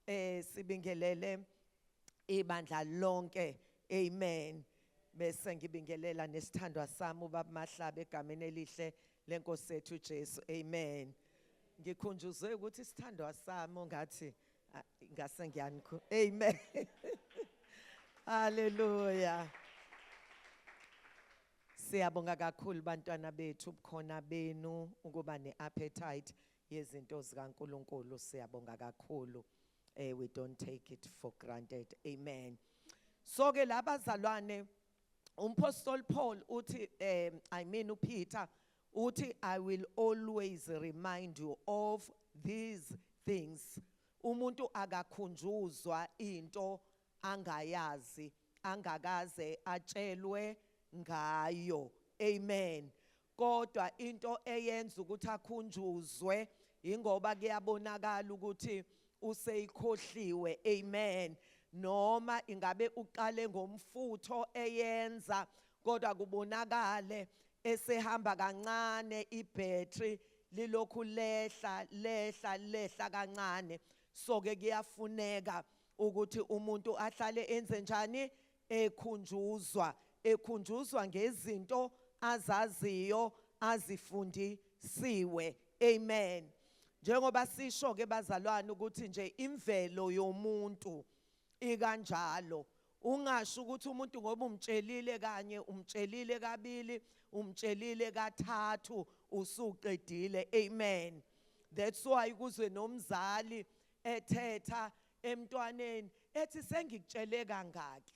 Sibingelele ibandla lonke. Amen. Bese ngibingelela nesithandwa sami ubaba Mahlaba egameni elihle lenkosi yethu Jesu. Amen. Ngikhunjuzwe ukuthi isithandwa sami ungathi ngase ngiyanikhu. Amen. Hallelujah. Siyabonga kakhulu bantwana bethu ubukhona benu, ukuba neappetite yezinto zikaNkuluNkulu. Siyabonga kakhulu. We don't take it for granted. Amen. So ke labazalwane, umpostoli Paul uthi, I mean uPeter uthi, "I will always remind you of these things." Umuntu akakhunjuzwa into angayazi, angakaze atshelwe ngayo. Amen. Kodwa into eyenza ukuthi akhunjuzwe ingoba kuyabonakala ukuthi useyikhohliwe. Amen. Noma ingabe uqale ngomfutho eyenza, kodwa kubonakale esehamba kancane, ibhattery lilokhu lehla lehla lehla kancane. So ke kuyafuneka ukuthi umuntu ahlale enze njani? Ekhunjuzwa, ekhunjuzwa ngezinto azaziyo, azifundisiwe. Amen. Njengoba sisho ke bazalwane ukuthi nje imvelo yomuntu ikanjalo. Ungasho ukuthi umuntu ngoba umtshelile kanye, umtshelile kabili, umtshelile kathathu, usuqedile. Amen. That's why kuzwe nomzali ethetha emntwaneni ethi, "Sengikutshele kangaki?"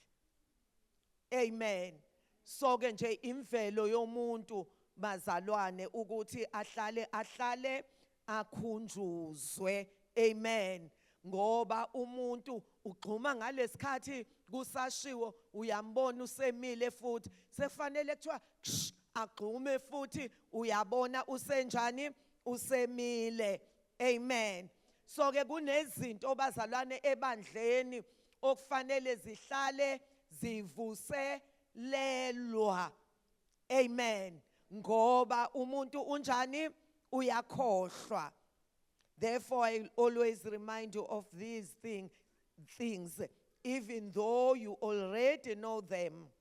Amen. So ke nje imvelo yomuntu bazalwane ukuthi ahlale ahlale akhunjuzwe. Amen. Ngoba umuntu ugxuma ngalesikhathi kusashiwo, uyambona usemile futhi, sekufanele kuthiwa ksh, agxume futhi, uyabona usenjani? Usemile. Amen. So ke kunezinto bazalwane ebandleni okufanele zihlale zivuselelwa. Amen. Ngoba umuntu unjani? Uyakhohlwa. "Therefore I will always remind you of these things, even though you already know them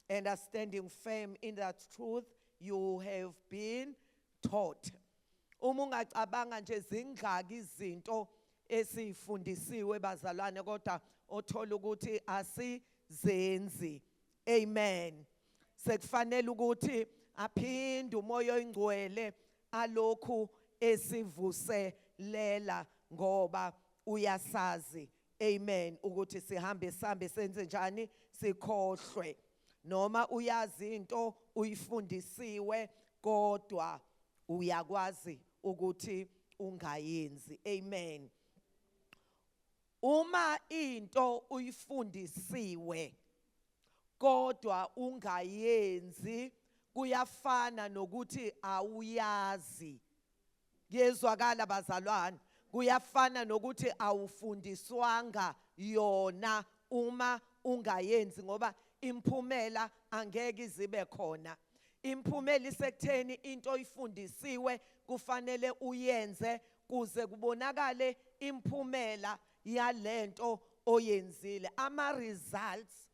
and are standing firm in that truth you have been taught." Uma ungacabanga nje, zingaki izinto esifundisiwe bazalwane, kodwa othola ukuthi asizenzi? Amen. Sekufanele ukuthi aphinde uMoya oyiNgcwele alokhu esivuselela, ngoba uyasazi, amen, ukuthi sihambe sihambe senze njani? Sikhohlwe. Noma uyazi into, uyifundisiwe, kodwa uyakwazi ukuthi ungayenzi. Amen. Uma into uyifundisiwe kodwa ungayenzi, kuyafana nokuthi awuyazi. Kuyezwakala bazalwane? Kuyafana nokuthi awufundiswanga yona uma ungayenzi, ngoba imphumela angeke izibe khona. Imphumela isekutheni into oyifundisiwe kufanele uyenze kuze kubonakale imphumela yalento oyenzile. Ama results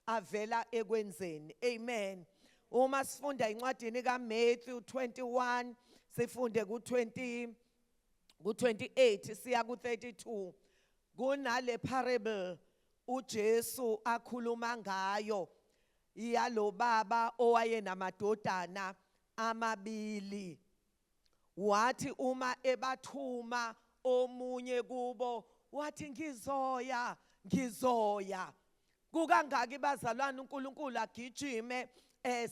avela ekwenzeni. Amen. Uma sifunda incwadini kaMatthew 21, sifunde ku20, ku28 siya ku32, kunale parable uJesu akhuluma ngayo yalo baba owayenamadodana amabili. Wathi uma ebathuma, omunye kubo wathi, "Ngizoya, ngizoya." Kukangaki bazalwane uNkulunkulu agijime,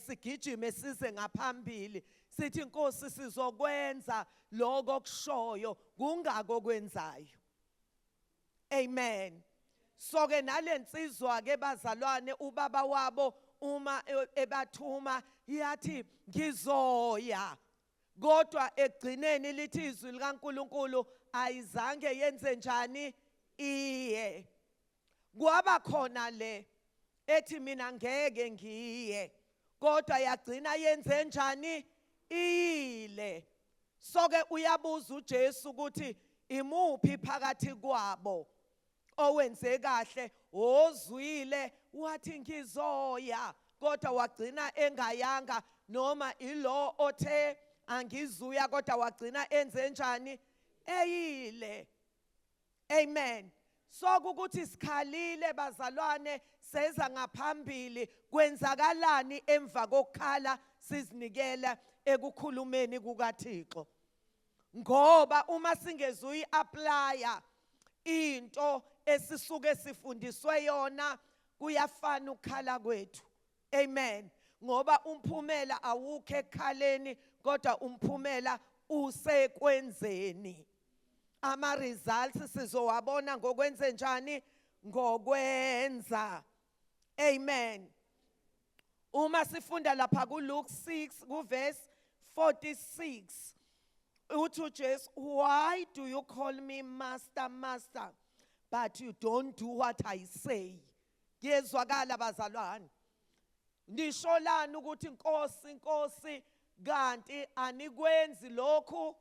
sigijime size ngaphambili, sithi, "Inkosi, sizokwenza lokho kushoyo," kungako kwenzayo? Amen. So ke nalensizwa ke bazalwane, ubaba wabo uma ebathuma yathi, "Ngizoya," kodwa ekugcineni lithi izwi likaNkuluNkulu ayizange yenze njani? Iye. Kwaba khona le ethi, "Mina ngeke ngiye," kodwa yagcina yenze njani? Iyile. So ke uyabuza uJesu ukuthi imuphi phakathi kwabo. Owenze kahle ozwile wathi ngizoya kodwa wagcina engayanga, noma ilo othe angizuya kodwa wagcina enze njani? Eyile. Amen. So ukuthi sikhalile bazalwane, seza ngaphambili, kwenzakalani emva kokukhala sizinikela ekukhulumeni kukaThixo? Ngoba uma singezuyi applya into esisuke sifundiswe yona, kuyafana ukukhala kwethu. Amen. Ngoba umphumela awukho ekukhaleni, kodwa umphumela usekwenzeni. Ama results sizowabona ngokwenze njani? Ngokwenza. Amen. Uma sifunda lapha ku Luke 6 ku verse 46, uthi uJesu, "Why do you call me master, master, but you don't do what I say?" Kuyezwakala bazalwane? Nisholani ukuthi Nkosi, Nkosi, kanti anikwenzi lokhu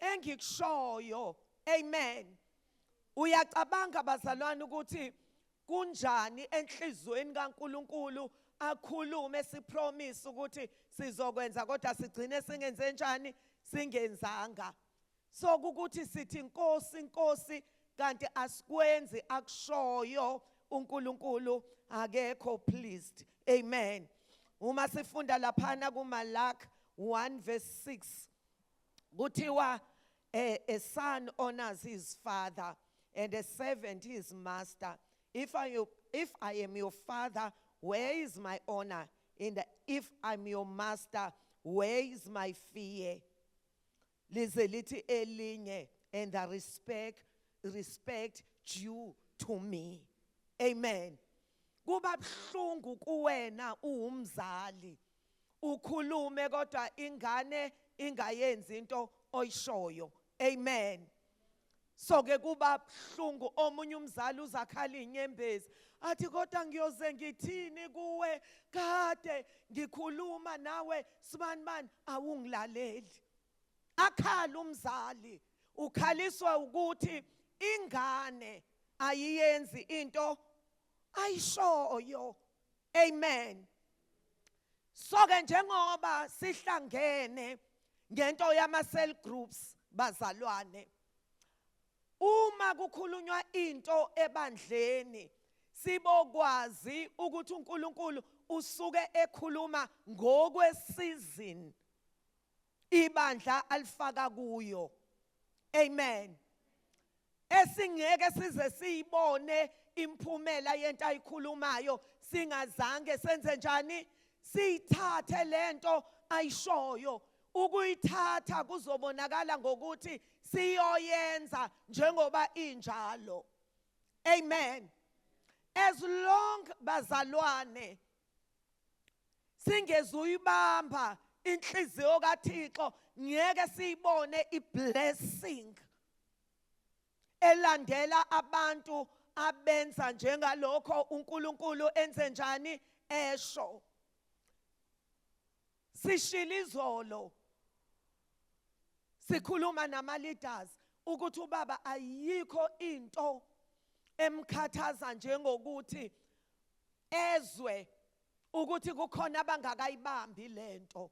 engikushoyo? Amen. Uyacabanga bazalwane ukuthi kunjani enhlizweni kaNkuluNkulu akhulume, sipromise ukuthi sizokwenza, kodwa sigcine singenze njani? Singenzanga. So ukuthi sithi Nkosi, Nkosi, kanti asikwenzi akushoyo uNkulunkulu, akekho pleased. Amen. Uma sifunda laphana kuMalaki 1 verse 6, kuthiwa a son honors his father and a servant his master. If I am your father, where is my honor? And if I'm your master, where is my fear? Lize lithi elinye, "And the respect due to me." Amen. Kuba buhlungu kuwena uwumzali ukhulume kodwa ingane ingayenzi into oyishoyo. Amen. So ke kuba buhlungu, omunye umzali uzakhala inyembezi athi, "Kodwa ngiyoze ngithini kuwe? Kade ngikhuluma nawe sibani bani, awungilaleli." Akhala umzali, ukhaliswa ukuthi ingane ayiyenzi into ayishoyo. Amen. So ke njengoba sihlangene ngento yama cell groups bazalwane, uma kukhulunywa into ebandleni, sibokwazi ukuthi uNkulunkulu usuke ekhuluma ngokwe season ibandla alifaka kuyo. Amen. Esingeke size siyibone imphumela yento ayikhulumayo singazange senze njani? Siyithathe lento ayishoyo. Ukuyithatha kuzobonakala ngokuthi siyoyenza njengoba injalo. Amen. As long bazalwane singezuyibamba inhliziyo kaThixo, ngeke siyibone iblessing elandela abantu abenza njengalokho uNkulunkulu enze njani? Esho. Sishila izolo sikhuluma nama leaders ukuthi ubaba ayikho into emkhathaza njengokuthi ezwe ukuthi kukhona abangakayibambi lento.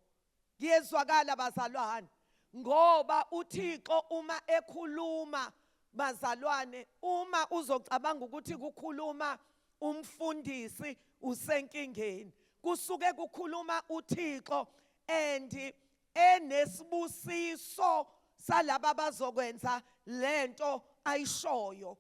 Kuyezwakala bazalwane? Ngoba uThixo uma ekhuluma bazalwane, uma uzocabanga ukuthi kukhuluma umfundisi, usenkingeni. Kusuke kukhuluma uThixo and enesibusiso salaba bazokwenza lento ayishoyo,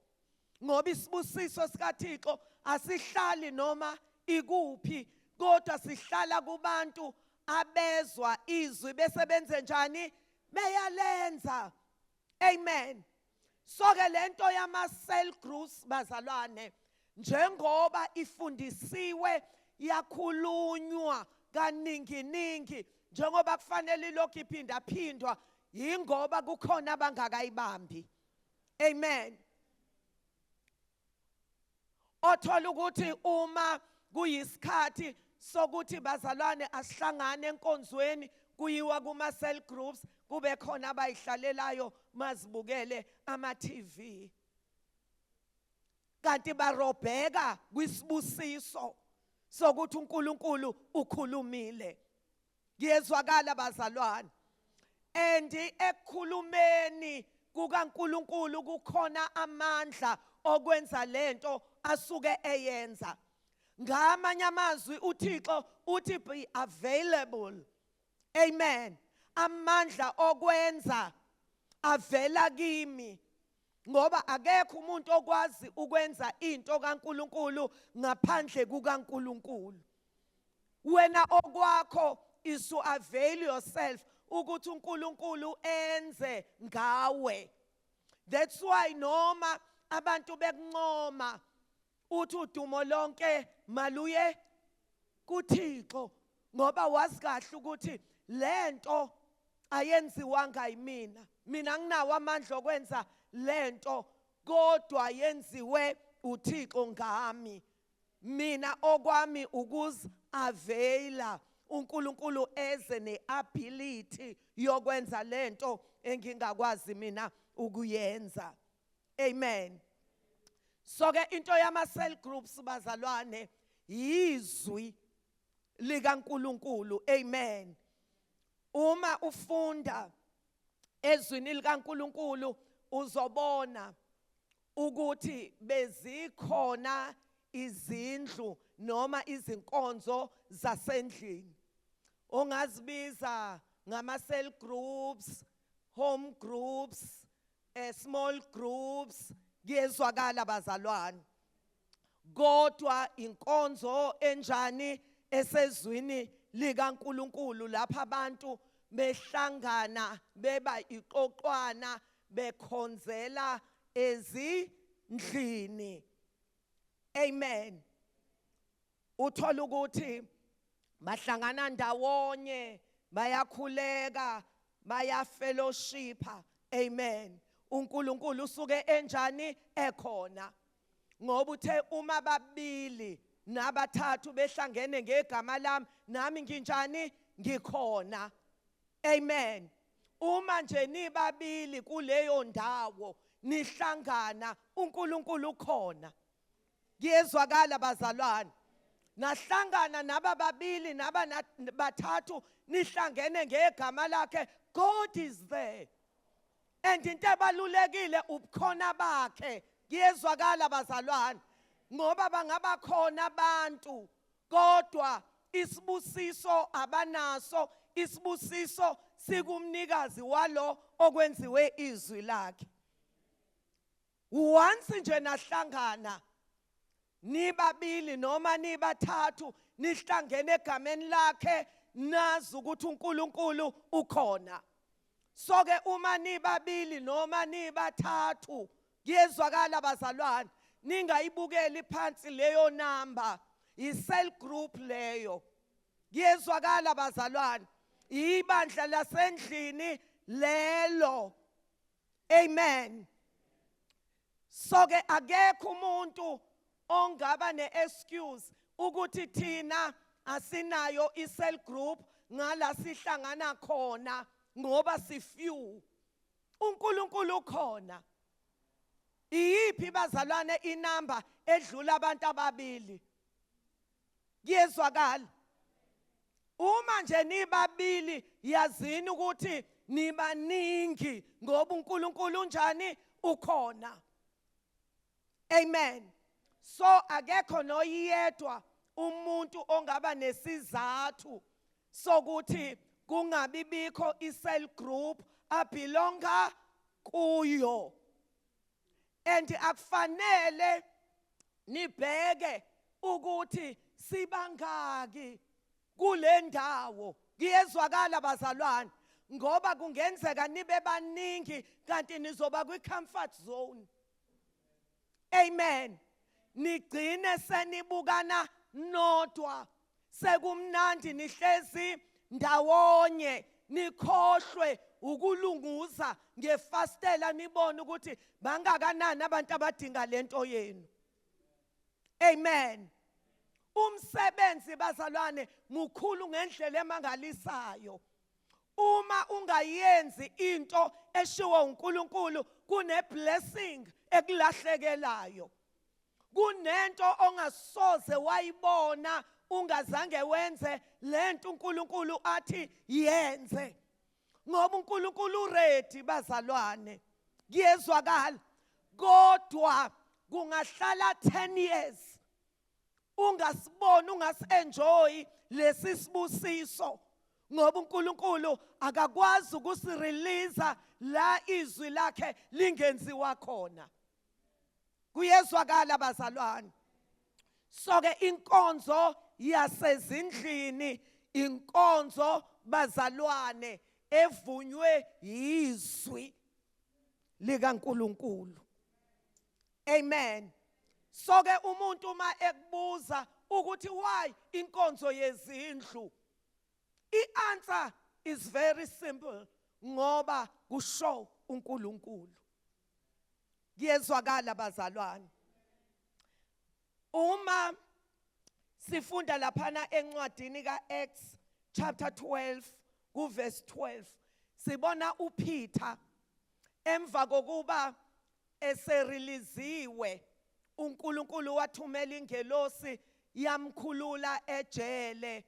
ngoba isibusiso sikaThixo asihlali noma ikuphi, kodwa sihlala kubantu abezwa izwi bese benze njani? Beyalenza. Amen. So ke lento yama cell groups bazalwane, njengoba ifundisiwe yakhulunywa kaningi ningi, njengoba kufanele ilokhu iphinda phindwa, yingoba kukhona abangakayibambi. Amen. Othola ukuthi uma kuyisikhathi sokuthi bazalwane asihlangane enkonzweni, kuyiwa kuma cell groups, kube khona abayihlalelayo mazibukele ama TV. Kanti barobheka kwisibusiso sokuthi uNkulunkulu ukhulumile. Kuyezwakala, bazalwane? And ekukhulumeni kukaNkulunkulu kukhona amandla okwenza lento asuke eyenza. Ngamanye amazwi, uThixo uthi, "Be available." Amen. Amandla okwenza avela kimi, ngoba akekho umuntu okwazi ukwenza into kaNkuluNkulu ngaphandle kukaNkuluNkulu. Wena okwakho is to avail yourself ukuthi uNkulunkulu enze ngawe. That's why noma abantu bekuncoma, uthi udumo lonke maluye kuThixo, ngoba wazi kahle ukuthi lento ayenziwanga yimina. Mina nginawo amandla okwenza lento, kodwa yenziwe uThixo ngami. Mina okwami ukuzi-availa, uNkulunkulu eze neability yokwenza lento engingakwazi mina ukuyenza. Amen. So ke into yama cell groups, bazalwane, yizwi likaNkuluNkulu. Amen. Uma ufunda ezwini likaNkuluNkulu, uzobona ukuthi bezikhona izindlu noma izinkonzo zasendlini ongazibiza ngama cell groups, home groups, small groups. Kuyezwakala, bazalwane? Kodwa inkonzo enjani esezwini likaNkuluNkulu, lapha abantu behlangana beba iqoqwana bekhonzela ezindlini. Amen. Uthola ukuthi bahlangana ndawonye, bayakhuleka, bayafellowshipa. Amen. uNkulunkulu usuke enjani? Ekhona, ngoba uthe uma babili nabathathu behlangene ngegama lami, nami nginjani? Ngikhona. Amen. Uma nje nibabili kuleyo ndawo nihlangana, uNkulunkulu ukhona. Kuyezwakala, bazalwane? Nahlangana naba babili naba bathathu nihlangene ngegama lakhe, God is there. And into ebalulekile ubukhona bakhe. Kuyezwakala, bazalwane? Ngoba bangaba khona abantu, kodwa isibusiso abanaso. Isibusiso sikumnikazi walo okwenziwe izwi lakhe. Once nje nahlangana nibabili noma nibathathu nihlangene egameni lakhe, nazi ukuthi uNkulunkulu ukhona. So ke uma nibabili noma nibathathu, kuyezwakala, bazalwane, ningayibukeli phansi leyo number. I-cell group leyo. Kuyezwakala, bazalwane? Ibandla lasendlini lelo. Amen. So ke akekho umuntu ongaba neexcuse ukuthi thina asinayo i-cell group ngala sihlangana khona ngoba si few. uNkulunkulu ukhona. Iyiphi, bazalwane, inamba edlula abantu ababili? Kuyezwakala? Uma nje nibabili, yazini ukuthi nibaningi, ngoba uNkulunkulu unjani? Ukhona. Amen. So akekho noyedwa umuntu ongaba nesizathu sokuthi kungabi bikho i-cell group abelonga kuyo. And akufanele nibheke ukuthi sibangaki kule ndawo. Kuyezwakala, bazalwane? Ngoba kungenzeka nibe baningi, kanti nizoba kwi-comfort zone. Amen. Nigcine senibukana nodwa, sekumnandi, nihlezi ndawonye, nikhohlwe ukulunguza ngefastela nibone ukuthi bangakanani abantu abadinga lento yenu. Amen. Umsebenzi, bazalwane, mukhulu ngendlela emangalisayo. Uma ungayenzi into eshiwo uNkulunkulu, kune blessing ekulahlekelayo. Kunento ongasoze wayibona ungazange wenze lento uNkulunkulu athi yenze, ngoba uNkulunkulu uready, bazalwane. Kuyezwakala? Kodwa kungahlala 10 years ungasiboni, ungasi-enjoy lesi sibusiso, ngoba uNkulunkulu akakwazi ukusirelease la izwi lakhe lingenziwa khona. Kuyezwakala, bazalwane? So ke inkonzo yasezindlini, inkonzo, bazalwane, evunywe yizwi likaNkuluNkulu. Amen. So ke umuntu uma ekubuza ukuthi why inkonzo yezindlu, i-answer is very simple: ngoba kusho uNkulunkulu. Kuyezwakala, bazalwane? Uma sifunda laphana encwadini kaActs chapter 12 kuverse 12, sibona uPeter emva kokuba esereleasiwe, uNkulunkulu wathumela ingelosi yamkhulula ejele.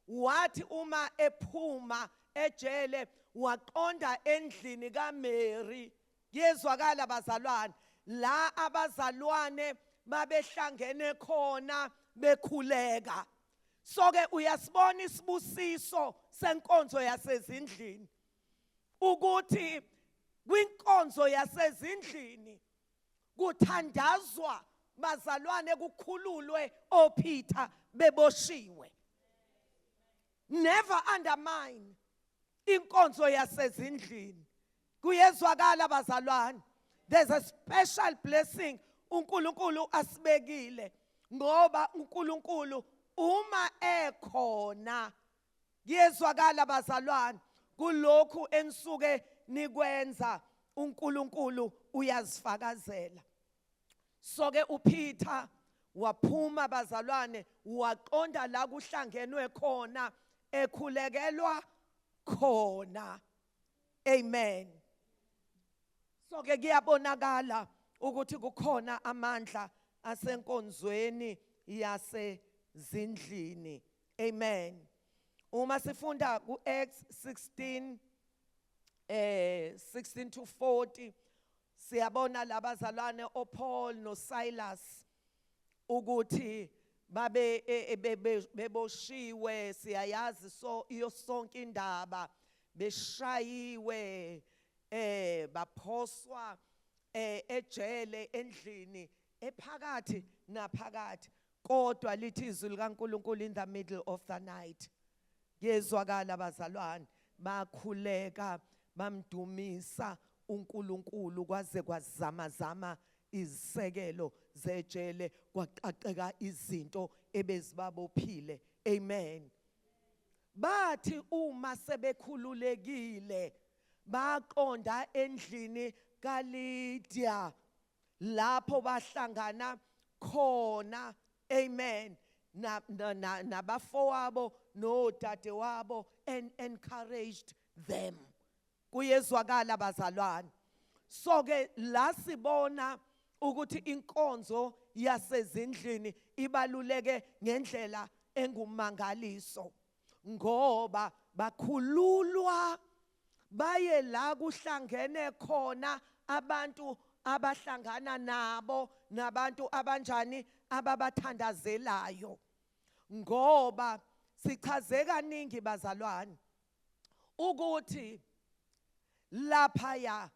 Wathi uma ephuma ejele, waqonda endlini kaMary. Kuyezwakala, bazalwane? La abazalwane babehlangene khona bekhuleka. So ke uyasibona isibusiso senkonzo yasezindlini, ukuthi kwinkonzo yasezindlini kuthandazwa, bazalwane, kukhululwe oPeter beboshiwe. Never undermine inkonzo yasezindlini. Kuyezwakala, bazalwane? There's a special blessing uNkulunkulu asibekile, ngoba uNkulunkulu uma ekhona, kuyezwakala, bazalwane, kulokhu enisuke nikwenza, uNkulunkulu uyazifakazela. So ke uPeter waphuma, bazalwane, waqonda la kuhlangenwe khona, ekhulekelwa khona. Amen. So ke kuyabonakala ukuthi kukhona amandla asenkonzweni yasezindlini. Amen. Uma sifunda kuActs 16 16 to 40, siyabona labazalwane oPaul noSilas ukuthi babe beboshiwe. Siyayazi so iyo sonke indaba, beshayiwe, baphoswa ejele, endlini ephakathi naphakathi. Kodwa lithi izwi likaNkuluNkulu, in the middle of the night, kuyezwakala, bazalwane, bakhuleka, bamdumisa uNkulunkulu kwaze kwazama zama izisekelo zejele, kwaqaqeka izinto ebezibabophile. Amen. Bathi uma sebekhululekile, baqonda endlini kaLydia lapho bahlangana khona, amen, nabafowabo nodade wabo and encouraged them. Kuyezwakala, bazalwane? So ke la sibona ukuthi inkonzo yasezindlini ibaluleke ngendlela engumangaliso, ngoba bakhululwa baye la kuhlangene khona abantu abahlangana nabo nabantu abanjani ababathandazelayo. Ngoba sichaze kaningi, bazalwane, ukuthi lapha ya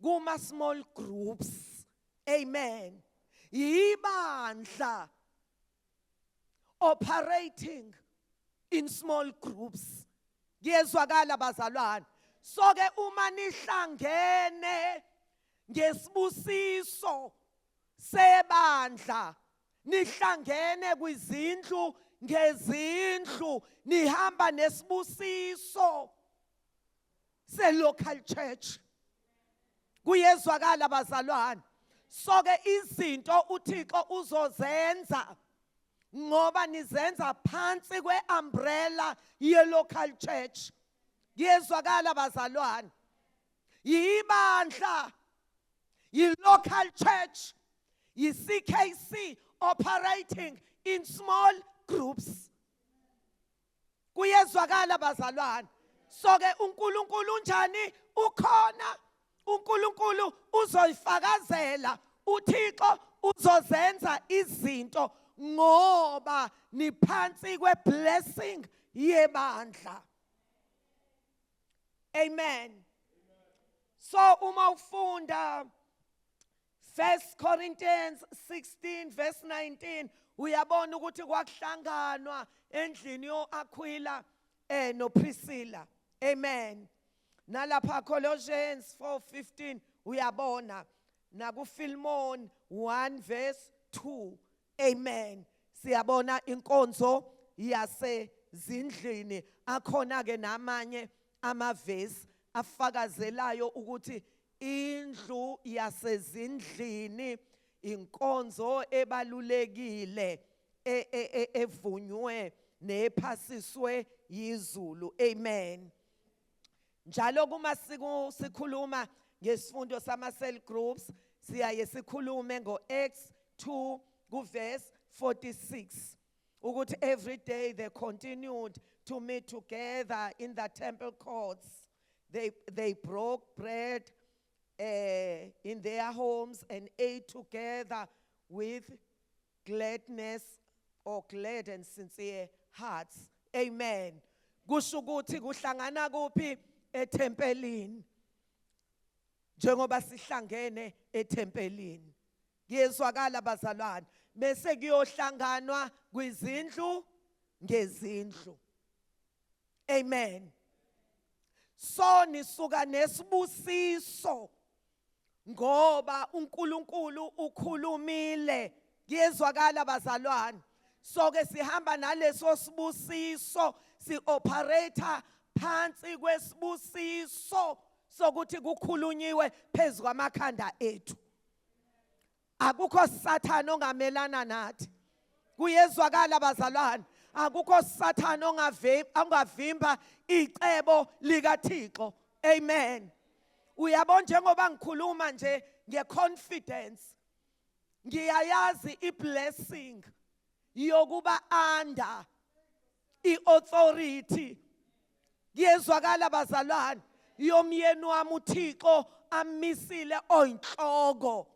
kuma small groups, amen, yibandla operating in small groups. Kuyezwakala, bazalwane? So ke uma nihlangene ngesibusiso sebandla, nihlangene kwizindlu ngezindlu, nihamba nesibusiso se local church. Kuyezwakala, bazalwane? So ke izinto uThixo uzozenza ngoba nizenza phansi kweumbrella ye local church. Kuyezwakala, bazalwane? Yibandla, yi local church. Yi-CKC operating in small groups. Kuyezwakala, bazalwane? So ke uNkulunkulu unjani? Ukhona uNkulunkulu, uzoyifakazela uThixo, uzozenza izinto ngoba niphansi kweblessing yebandla. Amen. So uma ufunda 1 Corinthians 16 verse 19, uyabona ukuthi kwakuhlanganwa endlini yoAquila noPriscilla. Amen. Nalapha Colossians 4:15 uyabona, nakuPhilemon 1 verse 2. Amen. Siyabona inkonzo yasezindlini. Akhona ke namanye amavesi afakazelayo ukuthi indlu yasezindlini inkonzo ebalulekile evunywe nephasiswe yizulu. Amen. Njalo kuma sikhuluma ngesifundo sama cell groups, siyaye sikhulume ngo Acts 2 kuverse 46 ukuthi every day they continued to meet together in the temple courts. They broke bread in their homes and ate together with gladness or glad and sincere hearts. Amen. Kusho ukuthi kuhlangana kuphi? Ethempelini, njengoba sihlangene ethempelini. Kuyezwakala, bazalwane? Bese kuyohlanganwa kwizindlu ngezindlu. Amen. So nisuka nesibusiso ngoba uNkulunkulu ukhulumile. Kuyezwakala, bazalwane? So ke sihamba naleso sibusiso, si-operate phansi kwesibusiso sokuthi kukhulunyiwe phezulu kwamakhanda ethu. Akukho sathana ongamelana nathi. Kuyezwakala, bazalwane? Akukho sathana ongavimba icebo likaThixo. Amen. Uyabona, njengoba ngikhuluma nje ngeconfidence, ngiyayazi iblessing yokuba under iauthority. Kuyezwakala, bazalwane? Yomyeni wami uThixo amisile oyinhloko.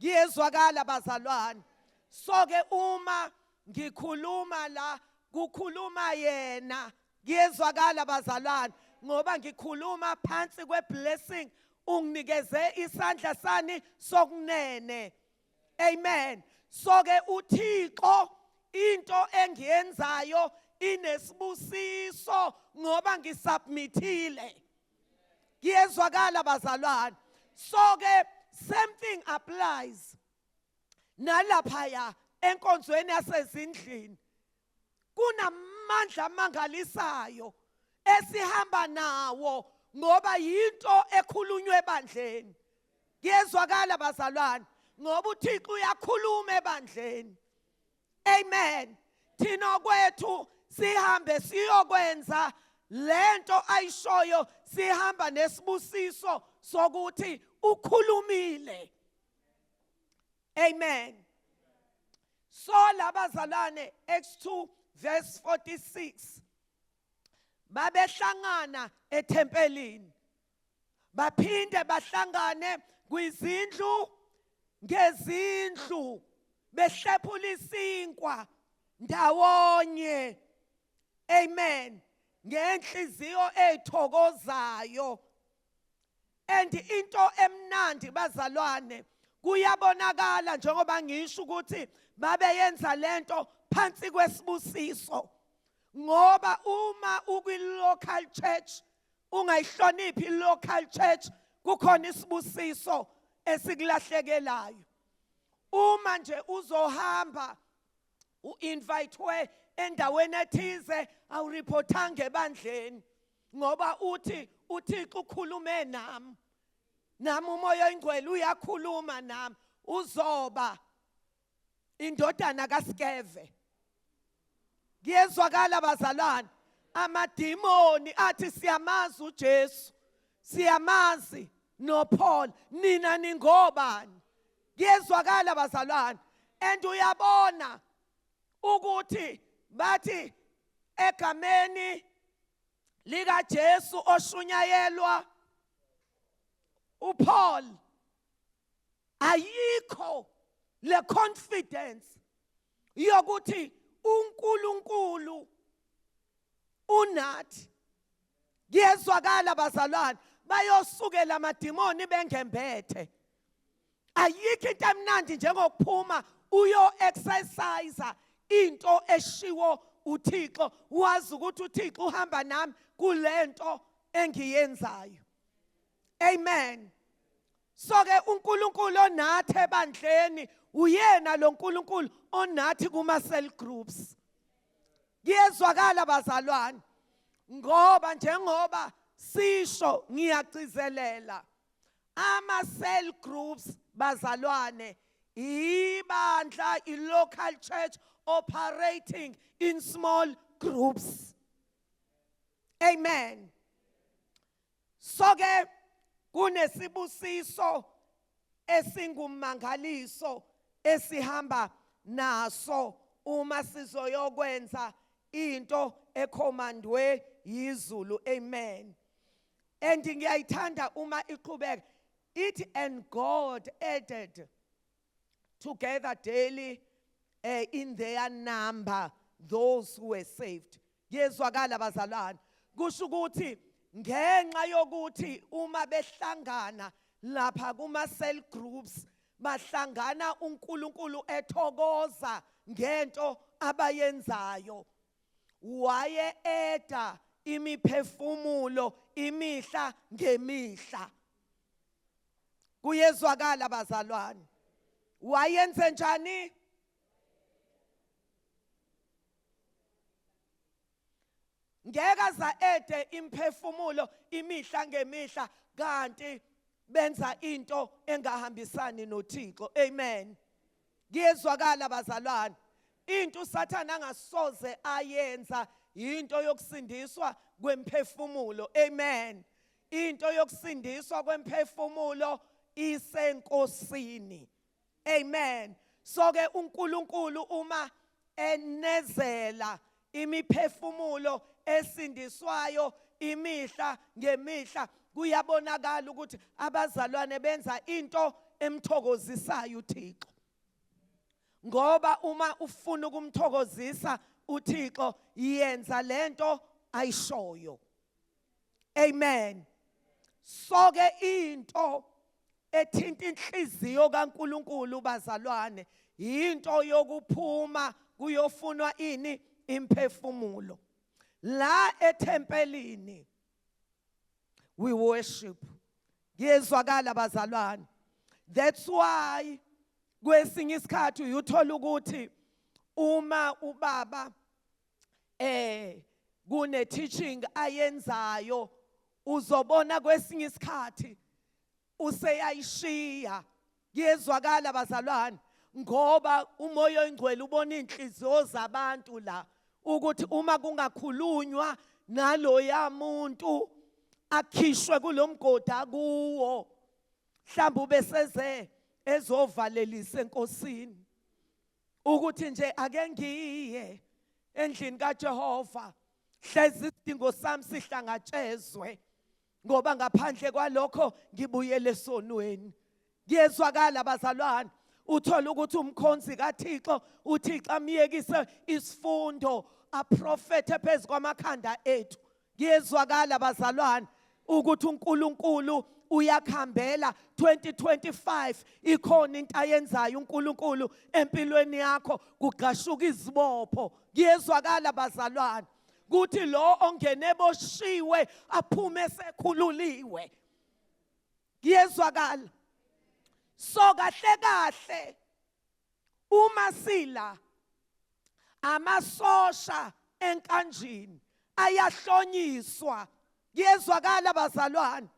Kuyezwakala, bazalwane? So ke uma ngikhuluma la, kukhuluma yena. Kuyezwakala, bazalwane? Ngoba ngikhuluma phansi kweblessing, unginikeze isandla sani sokunene. Amen. So ke uThixo, into engiyenzayo inesibusiso ngoba ngisubmithile. Kuyezwakala, bazalwane? So ke same thing applies nalaphaya enkonzweni yasezindlini. Kunamandla amangalisayo esihamba nawo ngoba yinto ekhulunywe ebandleni. Kuyezwakala, bazalwane? Ngoba uThixo uyakhuluma ebandleni. Amen. Thina kwethu sihambe siyokwenza lento ayishoyo, sihamba nesibusiso sokuthi ukhulumile. Amen. So labazalwane, Acts 2 verse 46, babehlangana ethempelini, baphinde bahlangane kwizindlu ngezindlu, behlephula isinkwa ndawonye. Amen. Ngenhliziyo ethokozayo. And into emnandi, bazalwane, kuyabonakala njengoba ngisho ukuthi babeyenza lento phansi kwesibusiso, ngoba uma ukwi local church ungayihloniphi local church, kukhona isibusiso esikulahlekelayo. Uma nje uzohamba uinvitewe endaweni ethize, awureportanga ebandleni ngoba uthi uThixo ukhulume nami, nami uMoya oyiNgcwele uyakhuluma nami, uzoba indodana kaSkeve. Kuyezwakala, bazalwane? Amadimoni athi, "Siyamazi uJesu, siyamazi noPaul, nina ningobani?" Kuyezwakala bazalwane. And uyabona ukuthi bathi egameni likaJesu oshunyayelwa uPaul, ayikho le confidence yokuthi uNkulunkulu unathi. Kuyezwakala bazalwane, bayosukela amadimoni bengembethe. Ayikho into emnandi njengokuphuma uyo exercise into eshiwo uThixo, wazi ukuthi uThixo uhamba nami kulento engiyenzayo. Amen. So ke uNkulunkulu onathi ebandleni uyena lo nkulunkulu onathi kuma cell groups. Kuyezwakala bazalwane, ngoba njengoba sisho ngiyagcizelela, ama cell groups bazalwane ibandla, i local church operating in small groups. Amen. So ke kunesibusiso esingumangaliso esihamba naso uma sizoyokwenza into ekhomandwe yizulu. Amen. And ngiyayithanda uma iqhubeka ithi, "And God added together daily in their number those who were saved." Kuyezwakala bazalwane, kusho ukuthi ngenxa yokuthi uma behlangana lapha kuma cell groups, bahlangana uNkulunkulu ethokoza ngento abayenzayo, waye eda imiphefumulo imihla ngemihla. Kuyezwakala bazalwane, wayenze njani? Ngeke aza ede imphefumulo imihla ngemihla kanti benza into engahambisani noThixo. Amen. Kuyezwakala bazalwane, into uSathana angasoze ayenza into yokusindiswa kwemphefumulo. Amen. Into yokusindiswa kwemphefumulo isenkosini. Amen. So ke uNkulunkulu uma enezela imiphefumulo esindiswayo imihla ngemihla, kuyabonakala ukuthi abazalwane benza into emthokozisayo uThixo, ngoba uma ufuna ukumthokozisa uThixo, yenza lento ayishoyo. Amen. So ke into ethinta inhliziyo kaNkuluNkulu bazalwane into yokuphuma kuyofunwa ini? Imphefumulo. La ethempelini we worship. Kuyezwakala bazalwane, that's why kwesinye isikhathi uyuthola ukuthi uma ubaba kune teaching ayenzayo, uzobona kwesinye isikhathi useyayishiya. Kuyezwakala bazalwane, ngoba uMoya oyiNgcwele ubona inhliziyo zabantu la, ukuthi uma kungakhulunywa naloya muntu akhishwe kulomgodi akuwo, mhlawumbe ubeseze ezovalelisa enkosini, ukuthi nje ake ngiye endlini kaJehova, hlezi isidingo sami sihlangatshezwe, ngoba ngaphandle kwalokho ngibuyele esonweni. Kuyezwakala bazalwane, uthola ukuthi umkhonzi kaThixo, uThixo amyekise isifundo, aprofethe phezu kwamakhanda ethu. Kuyezwakala bazalwane, ukuthi uNkulunkulu uyakhambela 2025, ikhona into ayenzayo uNkulunkulu empilweni yakho, kugqashuka izibopho. Kuyezwakala bazalwane, kuthi lo ongene eboshiwe aphume sekhululiwe. Kuyezwakala. So kahle kahle uma sila, amasosha enkanjini ayahlonyiswa. Kuyezwakala bazalwane,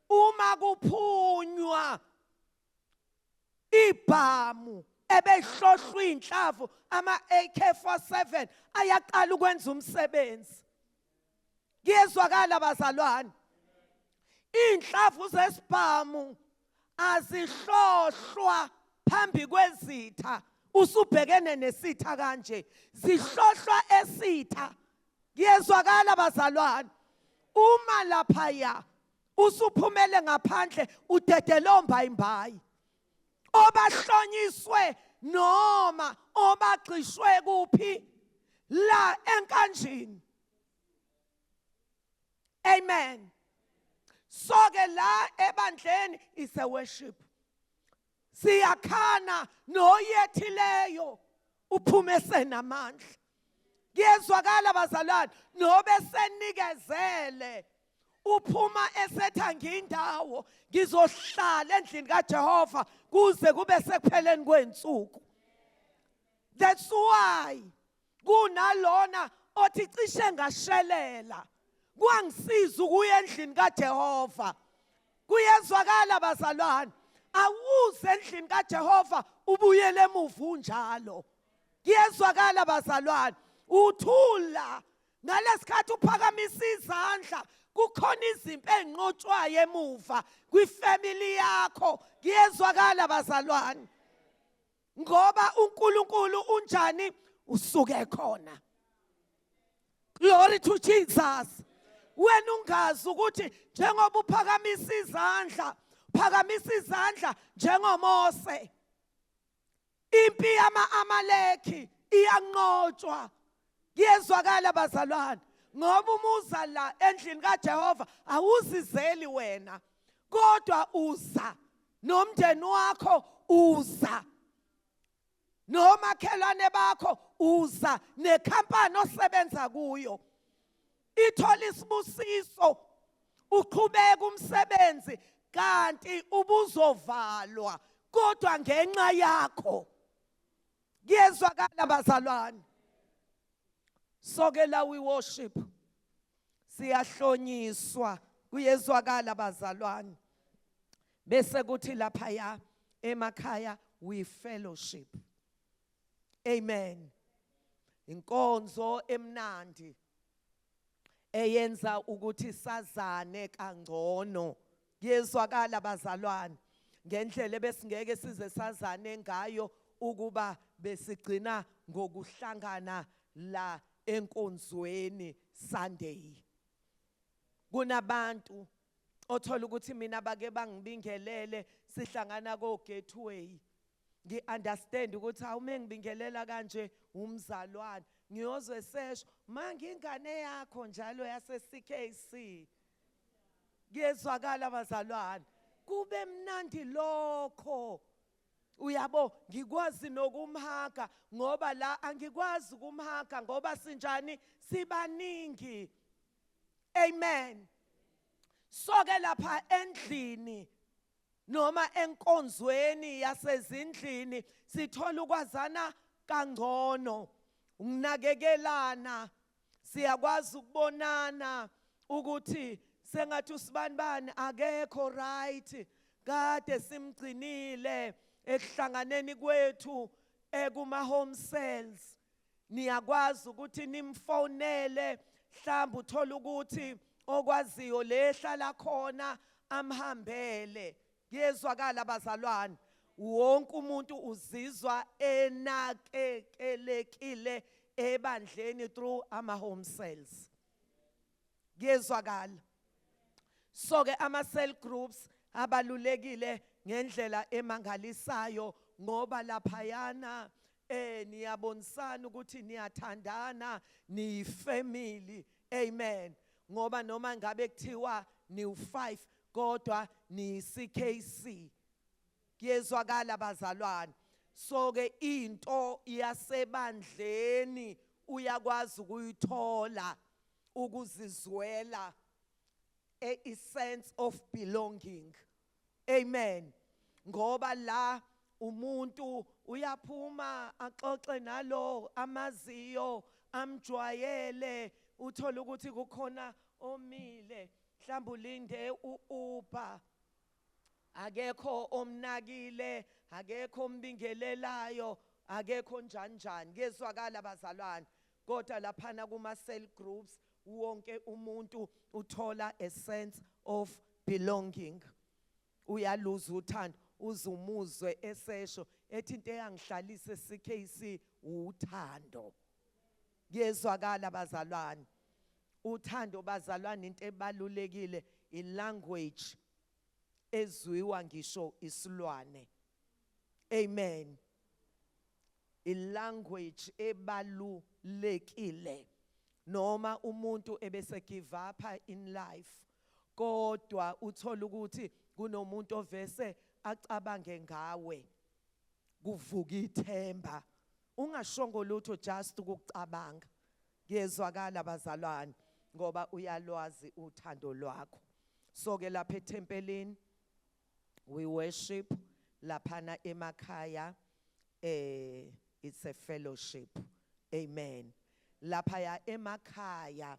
uma kuphunywa ibhamu ebehlohlwa inhlavu, ama AK47 ayaqala ukwenza umsebenzi. Kuyezwakala bazalwane, inhlavu zesibhamu azihlohlwa. Phambi kwezitha, usubhekene nesitha kanje, zihlohlwa esitha. Kuyezwakala, bazalwane? Uma laphaya usuphumele ngaphandle, udedelomba imbayi obahlonyiswe noma obagxishwe kuphi? La enkanjini. Amen. So ke la ebandleni is a worship. Siyakhana noyethileyo uphume senamandla. Kuyezwakala, bazalwane? Nobe senikezele uphuma esetha ngindawo, ngizohlala endlini kaJehova kuze kube sekupheleni kwensuku. That's why kunalona othi cishe ngashelela, kwangisiza ukuya endlini kaJehova. Kuyezwakala, bazalwane? Awuze endlini kaJehova ubuyele emuva unjalo. Kuyezwakala, bazalwane? Uthula ngalesikhathi uphakamisa izandla, kukhona izimpi enqotshwayo emuva kwifamily yakho. Kuyezwakala, bazalwane? Ngoba uNkulunkulu unjani? Usuke khona. Glory to Jesus. Wena ungazi ukuthi njengoba uphakamisa izandla, phakamisa izandla njengoMose, impi yama-Amaleki iyanqotshwa. Kuyezwakala, bazalwane? Ngoba umuza la endlini kaJehova, awuzizeli wena, kodwa uza nomndeni wakho, uza nomakhelwane bakho, uza nekhampani osebenza kuyo, ithola isibusiso, uqhubeka umsebenzi kanti ubuzovalwa kodwa ngenxa yakho. Kuyezwakala, bazalwane? So ke la we worship, siyahlonyiswa. Kuyezwakala, bazalwane? Bese kuthi lapha emakhaya we fellowship. Amen. Inkonzo emnandi eyenza ukuthi sazane kangcono. Kuyezwakala, bazalwane? Ngendlela ebesingeke size sazane ngayo ukuba besigcina ngokuhlangana la enkonzweni Sunday. Kunabantu othola ukuthi mina bake bangibingelele, sihlangana ko gateway, ngi-understand ukuthi awume ngibingelela kanje umzalwane, ngiyozwe sesho mangingane yakho njalo yase CKC. Kuyezwakala, bazalwane? Kube mnandi lokho, uyabo? Ngikwazi nokumhaga, ngoba la angikwazi ukumhaga ngoba sinjani? Sibaningi. Amen. So ke lapha endlini noma enkonzweni yasezindlini sithola ukwazana kangcono, ukunakekelana, siyakwazi ukubonana ukuthi sengathi usibanibani akekho right, kade simgcinile ekuhlanganeni kwethu ekuma home cells. Niyakwazi ukuthi nimfonele, mhlawumbe uthola ukuthi okwaziyo lehlala khona amhambele. Kuyezwakala, bazalwane? Wonke umuntu uzizwa enakekelekile ebandleni through ama home cells. Kuyezwakala? So ke ama cell groups abalulekile ngendlela emangalisayo, ngoba laphayana niyabonisana ukuthi niyathandana, niyifamily. Amen. Ngoba noma ngabe kuthiwa niu5, kodwa ni CKC. Kuyezwakala, bazalwane? So ke into yasebandleni uyakwazi ukuyithola, ukuzizwela a sense of belonging. Amen. Ngoba la umuntu uyaphuma axoxe nalo amaziyo, amjwayele. Uthola ukuthi kukhona omile, mhlawumbe ulinde uUber, akekho omnakile, akekho ombingelelayo, akekho njani njani. Kuyezwakala, bazalwane? Kodwa laphana kuma cell groups wonke umuntu uthola a sense of belonging, uyaluza uthando. Uzumuzwe esesho ethi into eyangihlalisa eCKC uthando. Kuyezwakala bazalwane. Uthando bazalwane into ebalulekile, ilanguage ezwiwa ngisho isilwane. Amen. Ilanguage ebalulekile noma umuntu ebese give up in life, kodwa uthola ukuthi kunomuntu ovese acabange ngawe, kuvuka ithemba ungashongo lutho, just ukucabanga. Kuyezwakala bazalwane, ngoba uyalwazi uthando lwakho. So ke lapha ethempelini we worship, laphana emakhaya it's a fellowship. Amen. Lapha ya emakhaya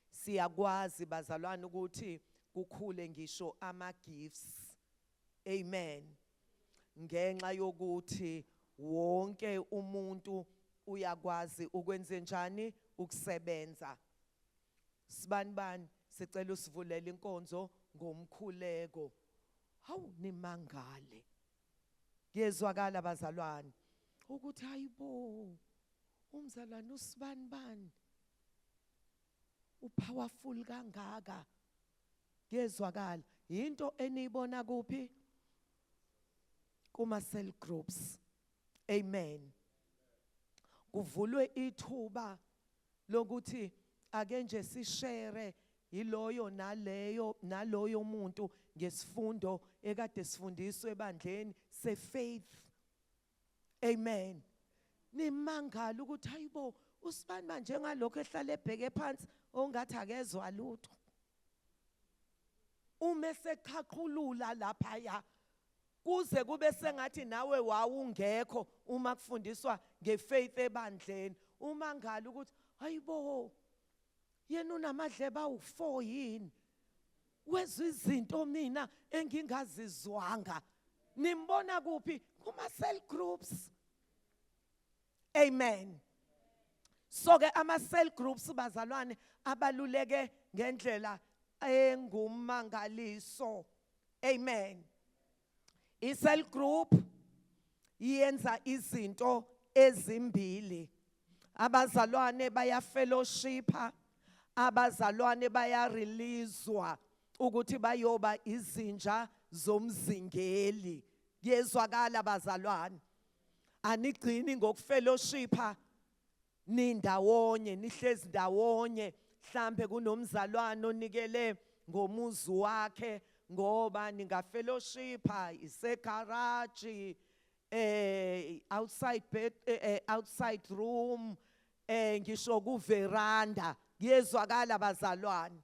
siyakwazi bazalwane ukuthi kukhule ngisho ama gifts. Amen. Ngenxa yokuthi wonke umuntu uyakwazi ukwenze njani, ukusebenza. Sibani bani, sicela usivulele inkonzo ngomkhuleko. Hawu, nimangale. Kuyezwakala bazalwane ukuthi hayibo, umzalwane usibani bani upowerful kangaka. Kuyezwakala, into eniyibona kuphi? Kuma cell groups. Amen. Kuvulwe ithuba lokuthi ake nje sishare yiloyo naleyo naloyo muntu ngesifundo ekade sifundiswe ebandleni sefaith. Amen. Nimangala ukuthi hayibo, usibani manje ngalokho ehlala ebheke phansi ongathi akezwa lutho, uma eseqhaqhulula lapha ya kuze kube sengathi nawe wawungekho uma kufundiswa ngefaith ebandleni. Uma ngala ukuthi hayibo, yena unamadlebe awu4 yini, wezwa izinto mina engingazizwanga. Nimbona kuphi? Kuma cell groups. Amen. So ke ama cell groups bazalwane abaluleke ngendlela engumangaliso. Amen. I cell group yenza izinto ezimbili. Abazalwane baya fellowshipa, abazalwane baya releasewa ukuthi bayoba izinja zomzingeli. Kuyezwakala bazalwane? Anigcini ngokufellowshipa nindawonye, nihlezi ndawonye, mhlambe kunomzalwane onikele ngomuzi wakhe, ngoba ningafellowshipa isegarage, outside bed, outside room, ngisho ku veranda. Kuyezwakala bazalwane,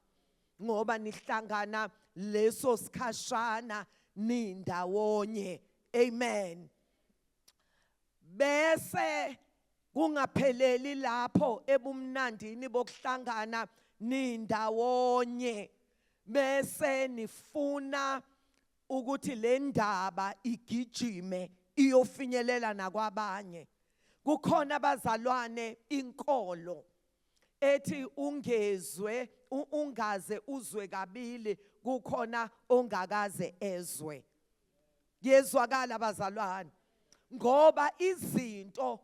ngoba nihlangana leso sikhashana nindawonye. Amen. Bese kungapheleli lapho ebumnandini bokuhlangana nindawonye, bese nifuna ukuthi le ndaba igijime iyofinyelela nakwabanye. Kukhona abazalwane inkolo ethi ungezwe ungaze uzwe kabili, kukhona ongakaze ezwe. Kuyezwakala bazalwane, ngoba izinto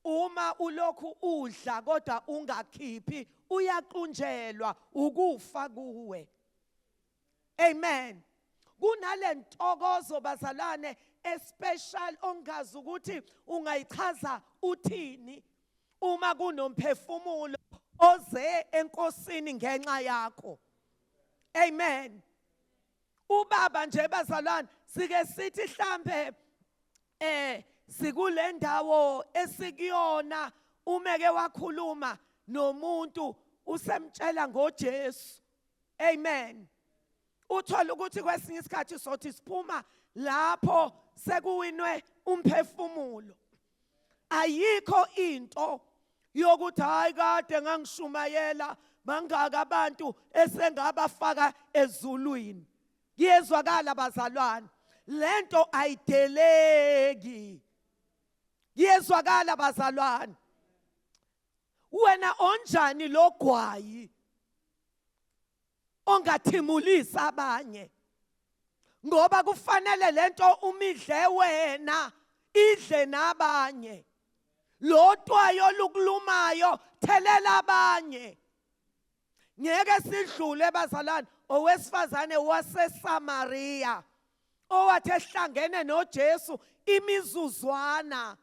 uma ulokhu udla kodwa ungakhiphi, uyaqunjelwa ukufa kuwe. Amen. Kunale ntokozo bazalwane especial ongazi ukuthi ungayichaza uthini uma kunomphefumulo oze enkosini ngenxa yakho. Amen. Ubaba nje bazalwane, sike sithi mhlambe sikule ndawo esikuyona, umeke wakhuluma nomuntu usemtshela ngoJesu. Amen. Uthola ukuthi kwesinye isikhathi sothi siphuma lapho sekuwinwe umphefumulo. Ayikho into yokuthi hayi, kade ngangishumayela, bangaka abantu esengabafaka ezulwini. Kuyezwakala bazalwane, lento ayideleki. Kuyezwakala bazalwane, wena onjani logwayi ongathimulisa abanye? Ngoba kufanele lento umidle wena idle nabanye. Lo twayo olukulumayo thelela abanye. Ngeke sidlule bazalwane owesifazane waseSamaria owathi ehlangene noJesu imizuzwana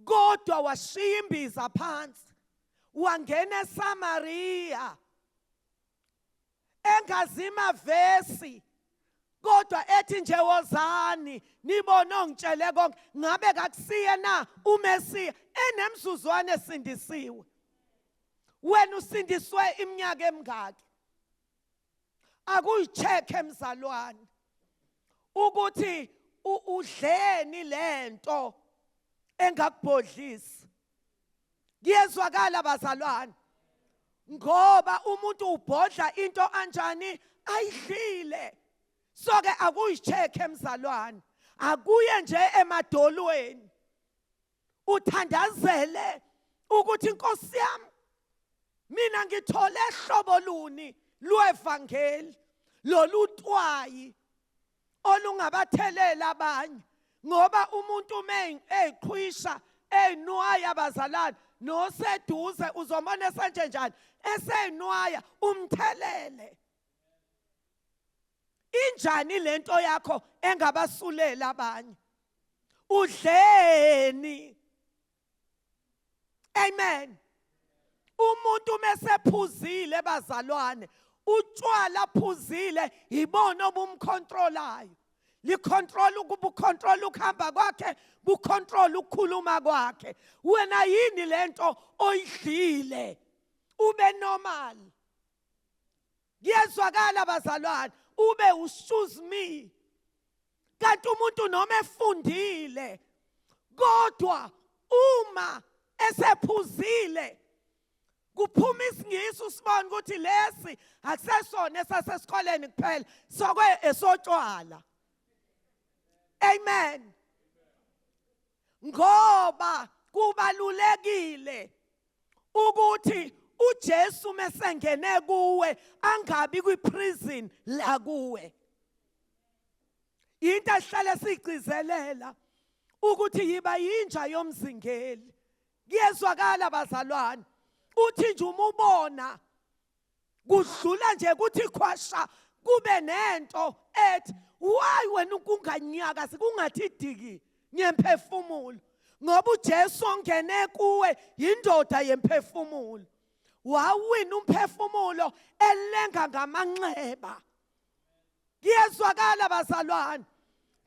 kodwa washiya imbiza phansi wangena eSamaria engazima vesi kodwa ethi nje wozani nibone ongitshele konke ngabe kakusiye na uMesiya enemzuzwana esindisiwe. Wena usindiswe iminyaka emingaki? Akuyicheck emzalwane ukuthi udleni lento engakubhodlisi. Kuyezwakala bazalwane, ngoba umuntu ubhodla into anjani ayidlile. So ke akuyicheck emzalwane, akuye nje emadolweni uthandazele ukuthi inkosi yami mina ngithole hlobo luni lwevangeli lolu twayi olungabathelela abanye, ngoba umuntu uma eyiqhwisha eyinwaya abazalwane noseduze uzomona esenje njani eseyinwaya umthelele. Injani lento yakho engabasulela abanye? Udleni? Amen. Umuntu mesephuzile bazalwane, utshwala phuzile yibona obumcontrolayo. Licontrol ukubucontrol ukuhamba kwakhe, bucontrol ukukhuluma kwakhe. Wena yini lento oyidlile? Ube normal. Kuyezwakala bazalwane, ube ushoes me. Kanti umuntu noma efundile kodwa uma esephuzile kuphuma isingisi usibona ukuthi lesi akusesona esasesikoleni kuphela, sokwe esotshwala. Amen. Ngoba kubalulekile ukuthi uJesu mesengene kuwe angabi kwiprison la kuwe. Into esihlale sigcizelela ukuthi yiba yinja yomzingeli. Kuyezwakala bazalwane, uthi nje uma ubona kudlula nje kuthi khwasha kube nento ethi why wena ukunganyakazi kungathi diki ngemphefumulo, ngoba uJesu ongene kuwe yindoda yemphefumulo. Wawina umphefumulo elenga ngamanxeba. Kuyezwakala bazalwane,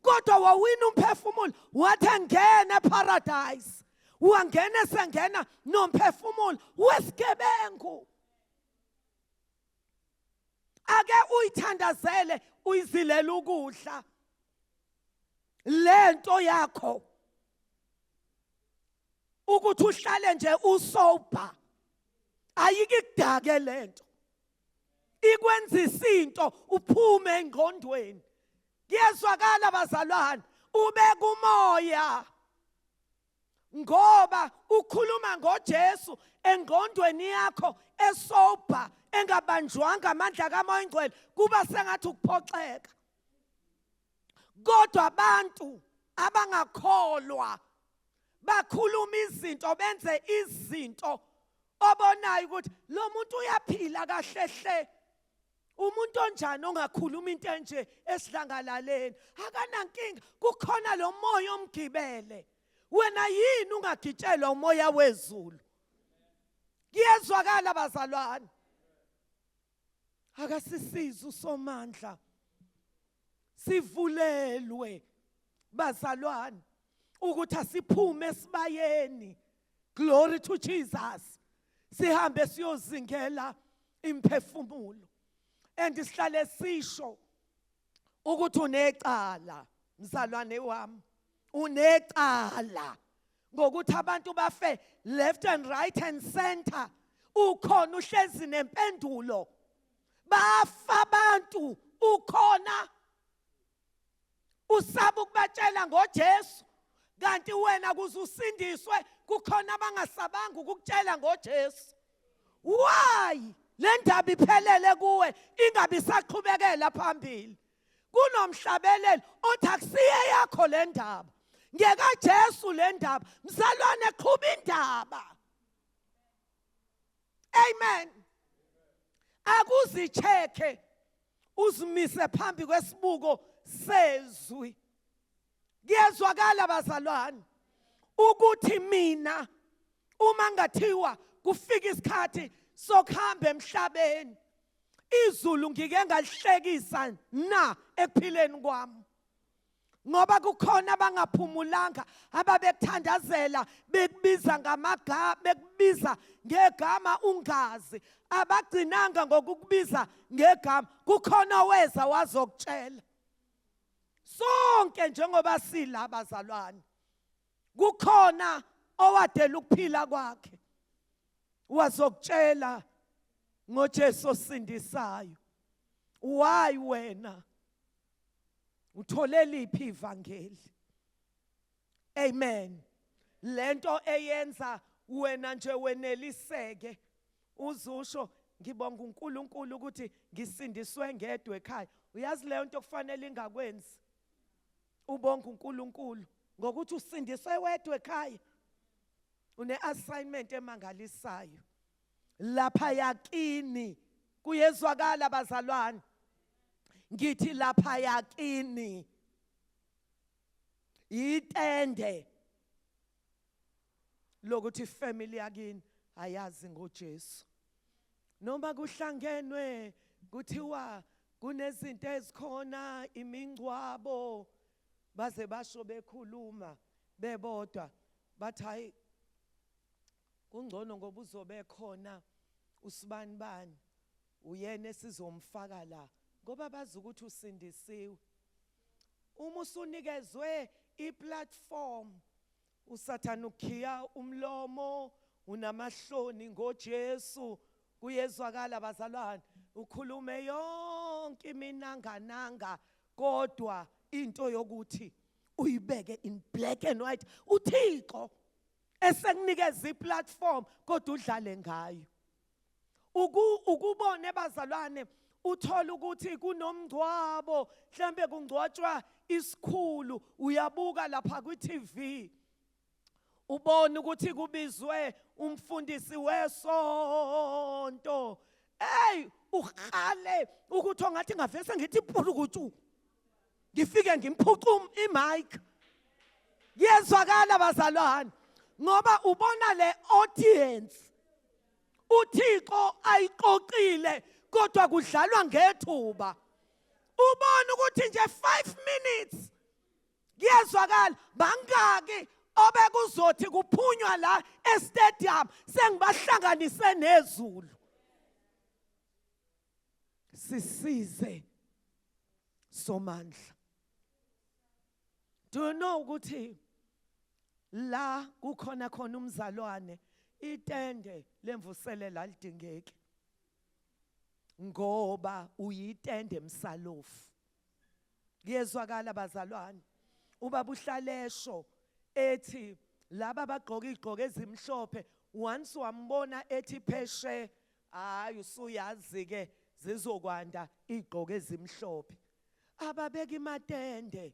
kodwa wawina umphefumulo wathi engena eparadise, wangena esengena nomphefumulo wesigebengu. Ake uyithandazele uyizilela ukudla lento yakho ukuthi uhlale nje usober, ayikudake lento ikwenzisa into uphume engqondweni. Kuyezwakala bazalwane, ube kumoya ngoba ukhuluma ngoJesu engqondweni yakho esober engabanjwanga amandla kaMoya oNgcwele, kuba sengathi ukuphoxeka. Kodwa abantu abangakholwa bakhuluma izinto benze izinto obonayo ukuthi lo muntu uyaphila kahle hle. Umuntu onjani ongakhuluma into enje esidlangalaleni? Akanankinga, kukhona lo moya omgibele. Wena yini ungagitshelwa umoya wezulu? Kuyezwakala bazalwane. Akasisize uSomandla, sivulelwe bazalwane ukuthi asiphume esibayeni. Glory to Jesus. Sihambe siyozingela imphefumulo. And sihlale sisho ukuthi unecala mzalwane wami, unecala ngokuthi abantu bafe left and right and center. Ukhona uhlezi nempendulo, bafa abantu, ukhona usaba ukubatshela ngoJesu, kanti wena kuze usindiswe kukhona abangasabanga ukukutshela ngoJesu. Why le ndaba iphelele kuwe ingabe isaqhubekela phambili? Kunomhlabeleli othi akusiye yakho le ndaba, ngekaJesu le ndaba. Mzalwane, qhuba indaba. Amen. Akuzicheke, uzimise phambi kwesibuko sezwi. Kuyezwakala bazalwane ukuthi mina uma ngathiwa kufika isikhathi sokuhamba emhlabeni, izulu ngike ngalihlekisa na ekuphileni kwami? Ngoba kukhona abangaphumulanga ababekuthandazela, bekubiza ngamagama, bekubiza ngegama ungazi. Abagcinanga ngokukubiza ngegama, kukhona weza wazokutshela. Sonke njengoba sila bazalwane, kukhona owadela ukuphila kwakhe wazokutshela ngoJesu osindisayo. Why wena uthole liphi ivangeli? Amen. Lento eyenza wena nje weneliseke, uzusho ngibonga uNkulunkulu ukuthi ngisindiswe ngedwa ekhaya. Uyazi leyo nto kufanele ingakwenzi ubonga uNkulunkulu ngokuthi usindiswe wedwa ekhaya. Une assignment emangalisayo lapha yakini. Kuyezwakala bazalwane? Ngithi lapha yakini itende lokuthi ifamily yakini ayazi ngoJesu, noma kuhlangenwe kuthiwa kunezinto ezikhona, imingcwabo, baze basho bekhuluma bebodwa bathi hayi, kungcono ngoba uzobe khona usibani bani, uyena esizomfaka la, ngoba bazi ukuthi usindisiwe. Uma usunikezwe iplatform, uSathane ukhiya umlomo. Unamahloni ngoJesu. Kuyezwakala bazalwane? Ukhulume yonke iminangananga, kodwa into yokuthi uyibeke in black and white, uThixo esekunikeza iplatform kodwa udlale ngayo. Ukubone bazalwane, uthola ukuthi kunomngcwabo, mhlambe kungcwatshwa isikhulu, uyabuka lapha kwi-TV, ubona ukuthi kubizwe umfundisi wesonto. Hey, ukhale ukuthi ongathi ngavese ngithi phurukutu, ngifike ngimphuca imic. Kuyezwakala bazalwane? Ngoba ubona le audience uThixo ayiqoqile, kodwa kudlalwa ngethuba. Ubona ukuthi nje 5 minutes, kuyezwakala, bangaki obekuzothi kuphunywa la estadium sengibahlanganise nezulu? Sisize Somandla. Do you know ukuthi la kukhona khona umzalwane, itende lemvuselela alidingeki, ngoba uyitende emsalofu? Kuyezwakala bazalwane? Ubaba uhlalesho ethi laba bagqoka igqoko ezimhlophe, once wambona ethi pheshe, hayi, usuyazi ke zizokwanda igqoko ezimhlophe ababeka imatende.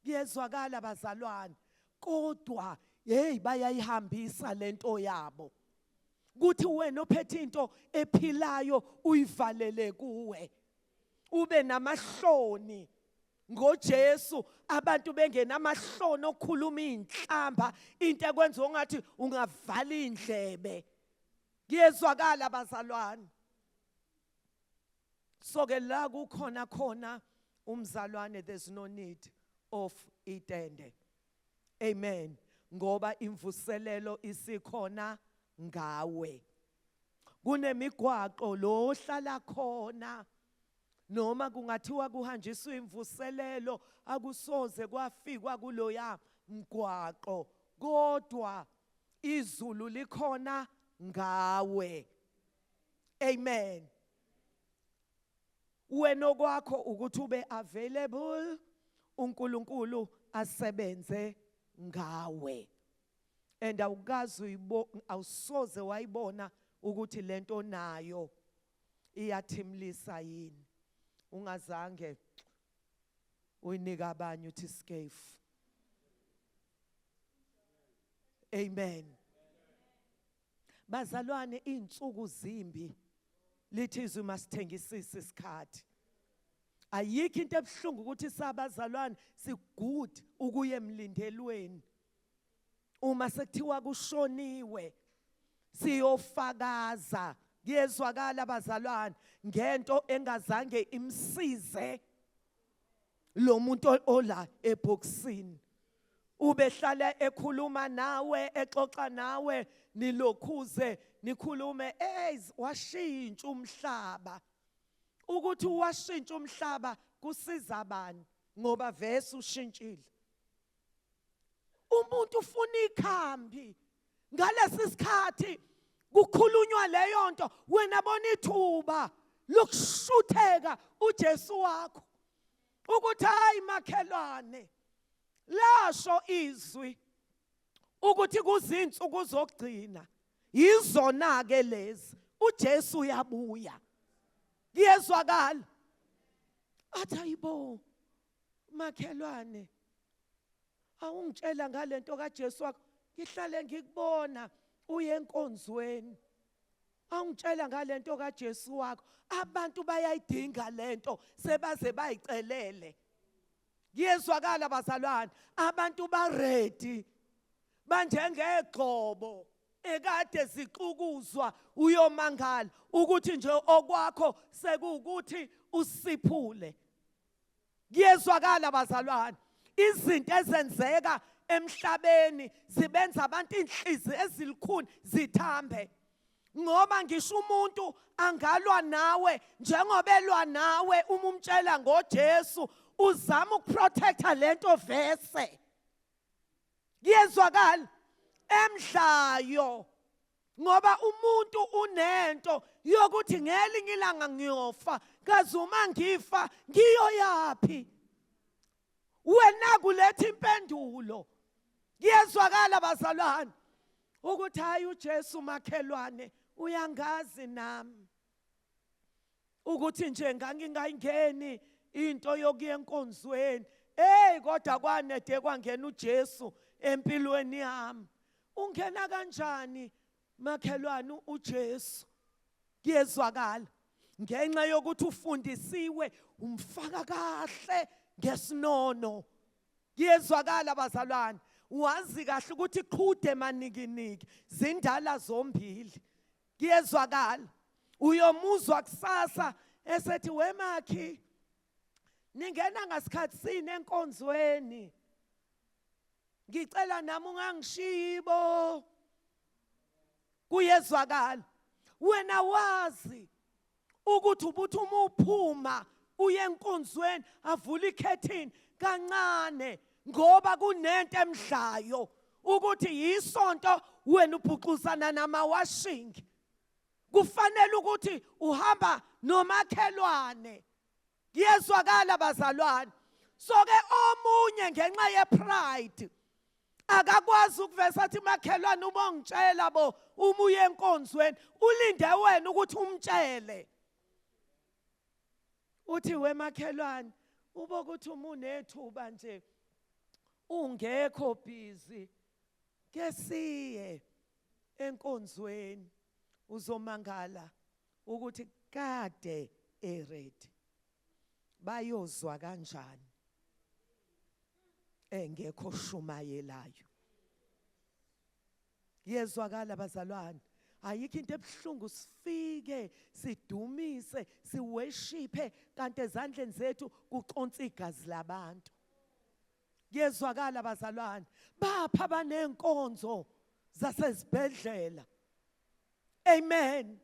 Kuyezwakala bazalwane? Kodwa hey, bayayihambisa lento yabo kuthi wena ophethe into ephilayo uyivalele kuwe, ube namahloni ngoJesu, abantu bengenamahloni okukhuluma inhlamba, into ekwenza ongathi ungavala indlebe. Kuyezwakala bazalwane? So ke la kukhona khona umzalwane, there's no need of itende. Amen. Ngoba imvuselelo isikhona ngawe. Kunemigwaqo lo ohlala khona, noma kungathiwa kuhanjiswa imvuselelo, akusoze kwafikwa kuloya mgwaqo, kodwa izulu likhona ngawe. Amen. Wena okwakho ukuthi ube available, uNkulunkulu asebenze ngawe, and awukazi uyibo, awusoze wayibona ukuthi lento nayo iyathimlisa yini ungazange. Uyinika abanye uthi skefu. Amen. Bazalwane insuku zimbi lithi izwi masithengisise isikhathi. Ayikho into ebuhlungu ukuthi sabazalwane sigood ukuya emlindelweni. Uma sekuthiwa kushoniwe siyofakaza kuyezwakala bazalwane ngento engazange imsize lo muntu ola ebhokisini ubehlala ekhuluma nawe exoxa nawe nilokhuze nikhulume ey washintsha umhlaba ukuthi washintsha umhlaba kusiza bani ngoba vese ushintshile umuntu ufuna ikhambi ngalesi sikhathi kukhulunywa leyo nto wena bona ithuba lokushutheka uJesu wakho ukuthi hayi makhelwane lasho izwi ukuthi kuzinsuku zokugcina yizona ke lezi uJesu uyabuya kuyezwakala athi ayibo makhelwane awungitshela ngalento kaJesu wakho ngihlale ngikubona uye enkonzweni awungitshela ngalento kaJesu wakho abantu bayayidinga lento sebaze bayicelele kuyezwakala bazalwane abantu ba ready banjengegxobo ekade zixukuzwa uyomangala ukuthi nje okwakho sekuwukuthi usiphule Kuyezwakala bazalwane, izinto ezenzeka emhlabeni zibenza abantu inhliziyo ezilukhuni zithambe. Ngoba ngisho umuntu angalwa nawe njengoba elwa nawe uma umtshela ngoJesu uzama ukuprotecta lento vese. Kuyezwakala emdlayo ngoba umuntu unento yokuthi ngelinye ilanga ngiyofa kaze uma ngifa ngiyoyaphi wena kuletha impendulo kuyezwakala bazalwane ukuthi hayi uJesu makhelwane uyangazi nami ukuthi nje ngangingayingeni into yokuya enkonzweni hey kodwa kwanede kwangena uJesu empilweni yami ungena kanjani makhelwane uJesu kuyezwakala ngenxa yokuthi ufundisiwe umfaka kahle ngesinono kuyezwakala bazalwane wazi kahle ukuthi qhude manikiniki zindala zombili kuyezwakala uyomuzwa kusasa esethi wemakhi ningena ngasikhathi sini enkonzweni ngicela nami ungangishiyi bo kuyezwakala wena wazi ukuthi ubuthi uma uphuma uye enkonzweni avule ikhethini kancane ngoba kunento emdlayo ukuthi yisonto wena ubhuxuzana namawashing kufanele ukuthi uhamba nomakhelwane kuyezwakala bazalwane so ke omunye ngenxa yepride akakwazi ukuvesa athi makhelwane uma ungitshela bo uma uye enkonzweni ulinde wena ukuthi umtshele uthi wemakhelwane ubokuthi uma unethuba nje ungekho busy ke siye enkonzweni uzomangala ukuthi kade eready bayozwa kanjani engekho shumayelayo yezwakala bazalwane ayikho into ebuhlungu sifike sidumise siworshiphe kanti ezandleni zethu kuconsa igazi labantu kuyezwakala bazalwane bapha abanenkonzo zasezibhedlela amen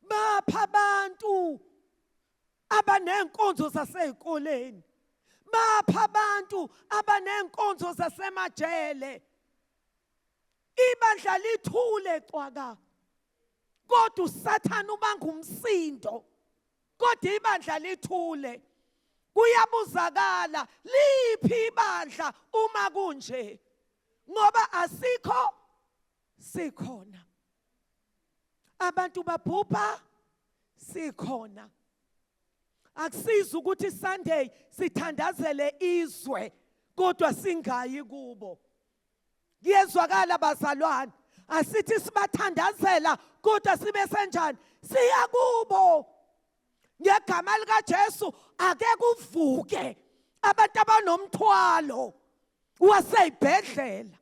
bapha abantu abanenkonzo zasezikoleni bapha abantu abanenkonzo zasemajele ibandla lithule cwaka kodwa usathane ubanga umsindo kodwa ibandla lithule kuyabuzakala liphi ibandla uma kunje ngoba asikho sikhona abantu babhubha sikhona Akusizi ukuthi Sunday sithandazele izwe kodwa singayi kubo. Kuyezwakala bazalwane. Asithi sibathandazela kodwa sibe senjani? Siya kubo. Ngegama likaJesu ake kuvuke abantu abanomthwalo waseyibhedlela.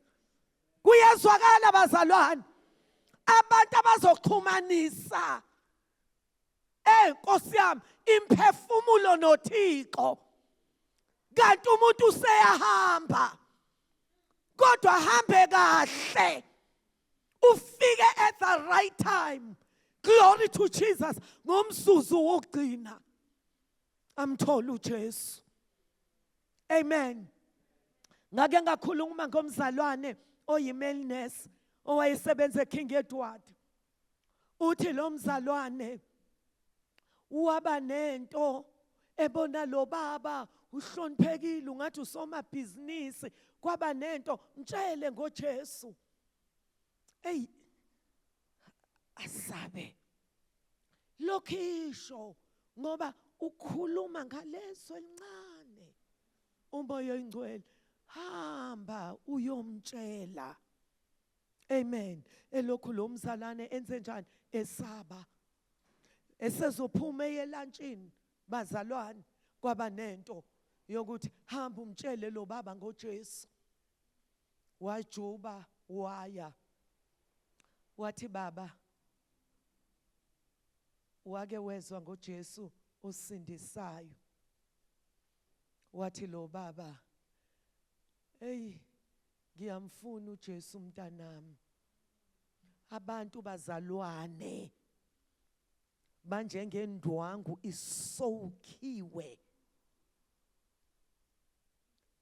Kuyezwakala bazalwane. Abantu abazoxhumanisa Eh Nkosi yami imphefumulo noThixo. Kanti umuntu useyahamba. Kodwa hambe kahle. Ufike at the right time. Glory to Jesus ngomzuzu wokugcina. Amthola uJesu. Amen. Ngake ngakhuluma ngomzalwane oyimale nurse owayesebenza eKing Edward. Uthi lo mzalwane waba nento ebona lo baba uhloniphekile ungathi usomabhizinisi kwaba nento mtshele ngoJesu. Ey asabe lokhisho ngoba ukhuluma ngaleso elincane umoya oyingcwele hamba uyomtshela. Amen. Elokhu lo mzalwane enze njani? Esaba. Esezophuma eyelantshini bazalwane kwaba nento yokuthi hamba umtshele lo baba ngoJesu. Wajuba waya. Wathi baba wake wezwa ngoJesu osindisayo. Wathi lo baba hey Ngiyamfuna uJesu mntanami. Abantu bazalwane banjengendwangu isowukhiwe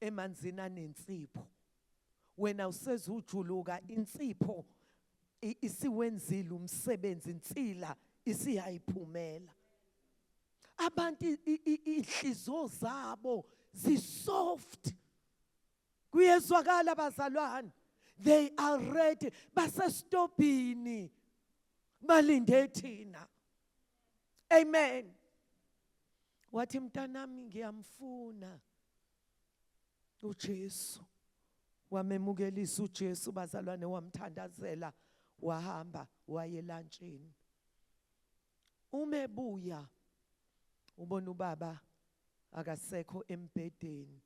emanzini anensipho. Wena usezujuluka insipho isiwenzile umsebenzi insila isiyayiphumela. Abantu inhliziyo zabo zisoft. Kuyezwakala bazalwane. They are ready. Basestobhini. Balinde thina. Amen. Wathi mntanami ngiyamfuna uJesu. Wamemukelisa uJesu bazalwane wamthandazela wahamba wayelantshini. Uma ebuya ubona ubaba akasekho embhedeni.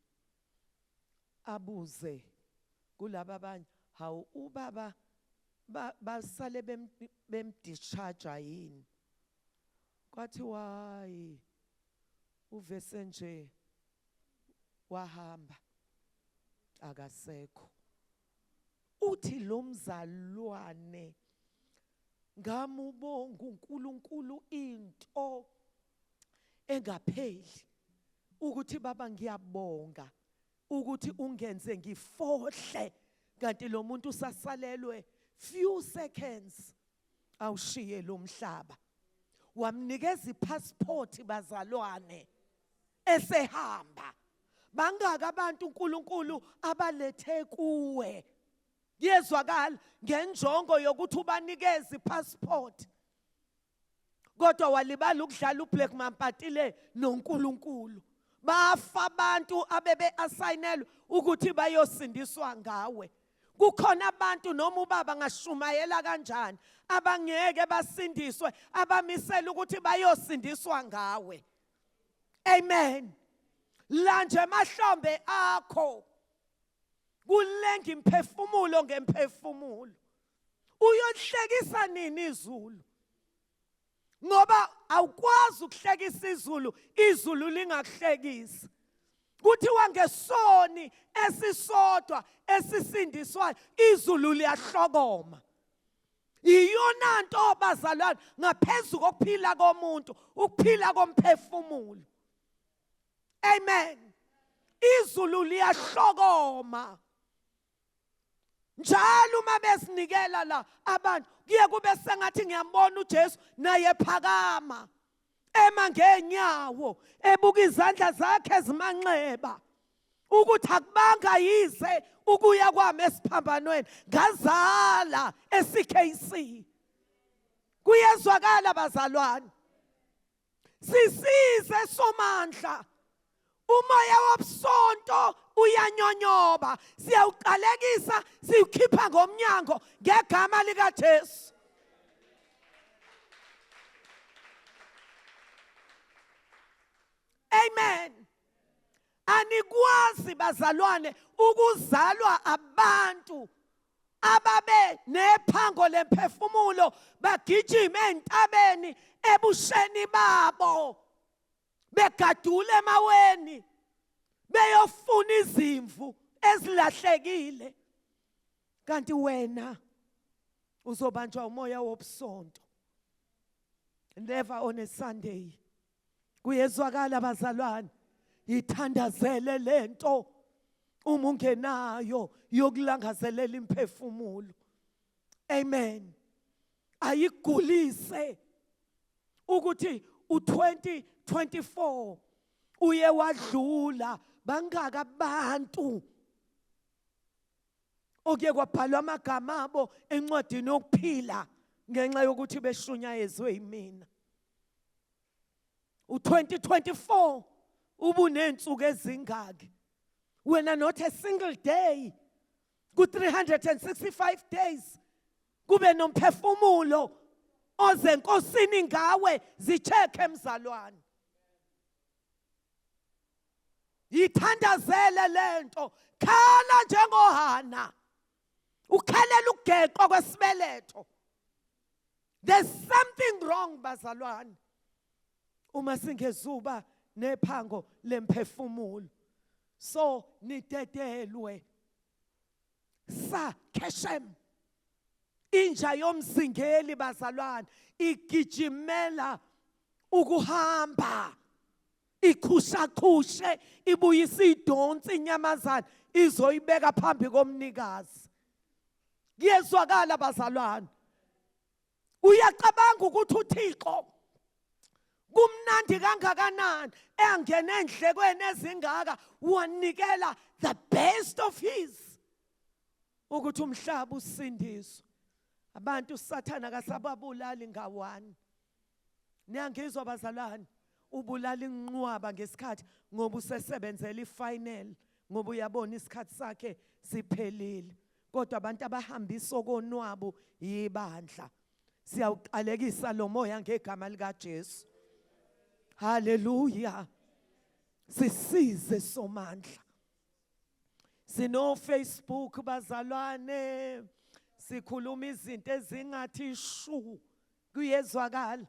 Abuze kulaba abanye hawu ubaba basale bemdischarge yini kwathi wayi uvese nje wahamba akasekho uthi lo mzalwane ngamubonga uNkulunkulu into engapheli ukuthi baba ngiyabonga ukuthi ungenze ngifohle kanti lo muntu usasalelwe few seconds awushiye lo mhlaba wamnikeza ipassport bazalwane esehamba bangaka abantu uNkulunkulu abalethe kuwe kuyezwakala ngenjongo yokuthi ubanikeze ipassport kodwa walibala ukudlala uBlack Mampatile noNkulunkulu bafa abantu abebe assignelwe ukuthi bayosindiswa ngawe kukhona abantu noma ubaba ngashumayela kanjani abangeke basindiswe abamisela ukuthi bayosindiswa ngawe amen la nje emahlombe akho kulenga imphefumulo ngemphefumulo Uyolihlekisa nini izulu? Ngoba awukwazi ukuhlekisa izulu, izulu lingakuhlekisi. Kuthiwa ngesoni esisodwa esisindiswayo izulu liyahlokoma. Iyona nto bazalwane ngaphezu kokuphila komuntu, ukuphila komphefumulo. Amen. Izulu liyahlokoma. Njalo uma besinikela la abantu kuye kube sengathi ngiyambona uJesu naye phakama ema ngenyawo ebuka izandla zakhe ezimanxeba ukuthi akubanga yize ukuya kwami esiphambanweni ngazala eCKC. Kuyezwakala bazalwane. Sisize somandla. Umoya wobusonto uyanyonyoba, siyawuqalekisa, siwukhipha ngomnyango ngegama likaJesu. Amen. Anikwazi bazalwane ukuzalwa abantu ababe nephango lemphefumulo bagijime entabeni ebusheni babo begadula emaweni beyofuna izimvu ezilahlekile, kanti wena uzobanjwa umoya wobusonto. Never on a Sunday. Kuyezwakala bazalwane, ithandazele lento uma ungenayo yokulangazelela imphefumulo. Amen. Ayigulise ukuthi u2024 uye wadlula, bangaka abantu okuye kwabhalwa amagama abo encwadini yokuphila ngenxa yokuthi beshunyayezwe yimina. U2024 ubunensuku ezingaki wena? Not a single day ku 365 days kube nomphefumulo oze enkosini ngawe. Zicheck emzalwane, yithandazele lento, khala njengoHana, ukhalela ukugeqwa kwesibeletho. There's something wrong bazalwane uma singezuba nephango lemphefumulo. So nidedelwe sa Keshem, inja yomzingeli bazalwane, igijimela ukuhamba ikhushakhushe, ibuyisa idonsi inyamazana, izoyibeka phambi komnikazi. Kuyezwakala bazalwane? Uyacabanga ukuthi uThixo kumnandi kangakanani engene endlekweni ezingaka, wanikela the best of his ukuthi umhlaba usindiswe. Abantu uSathana akasababulali ngawani. Niyangizwa bazalwane? Ubulala inqwaba ngesikhathi ngoba usesebenzela ifinal, ngoba uyabona isikhathi sakhe siphelile. Kodwa abantu abahambisa okonwabu yibandla. Siyawuqalekisa lo moya ngegama likaJesu. Haleluya. Sisize somandla. Sino Facebook bazalwane, sikhuluma izinto ezingathi shu, kuyezwakala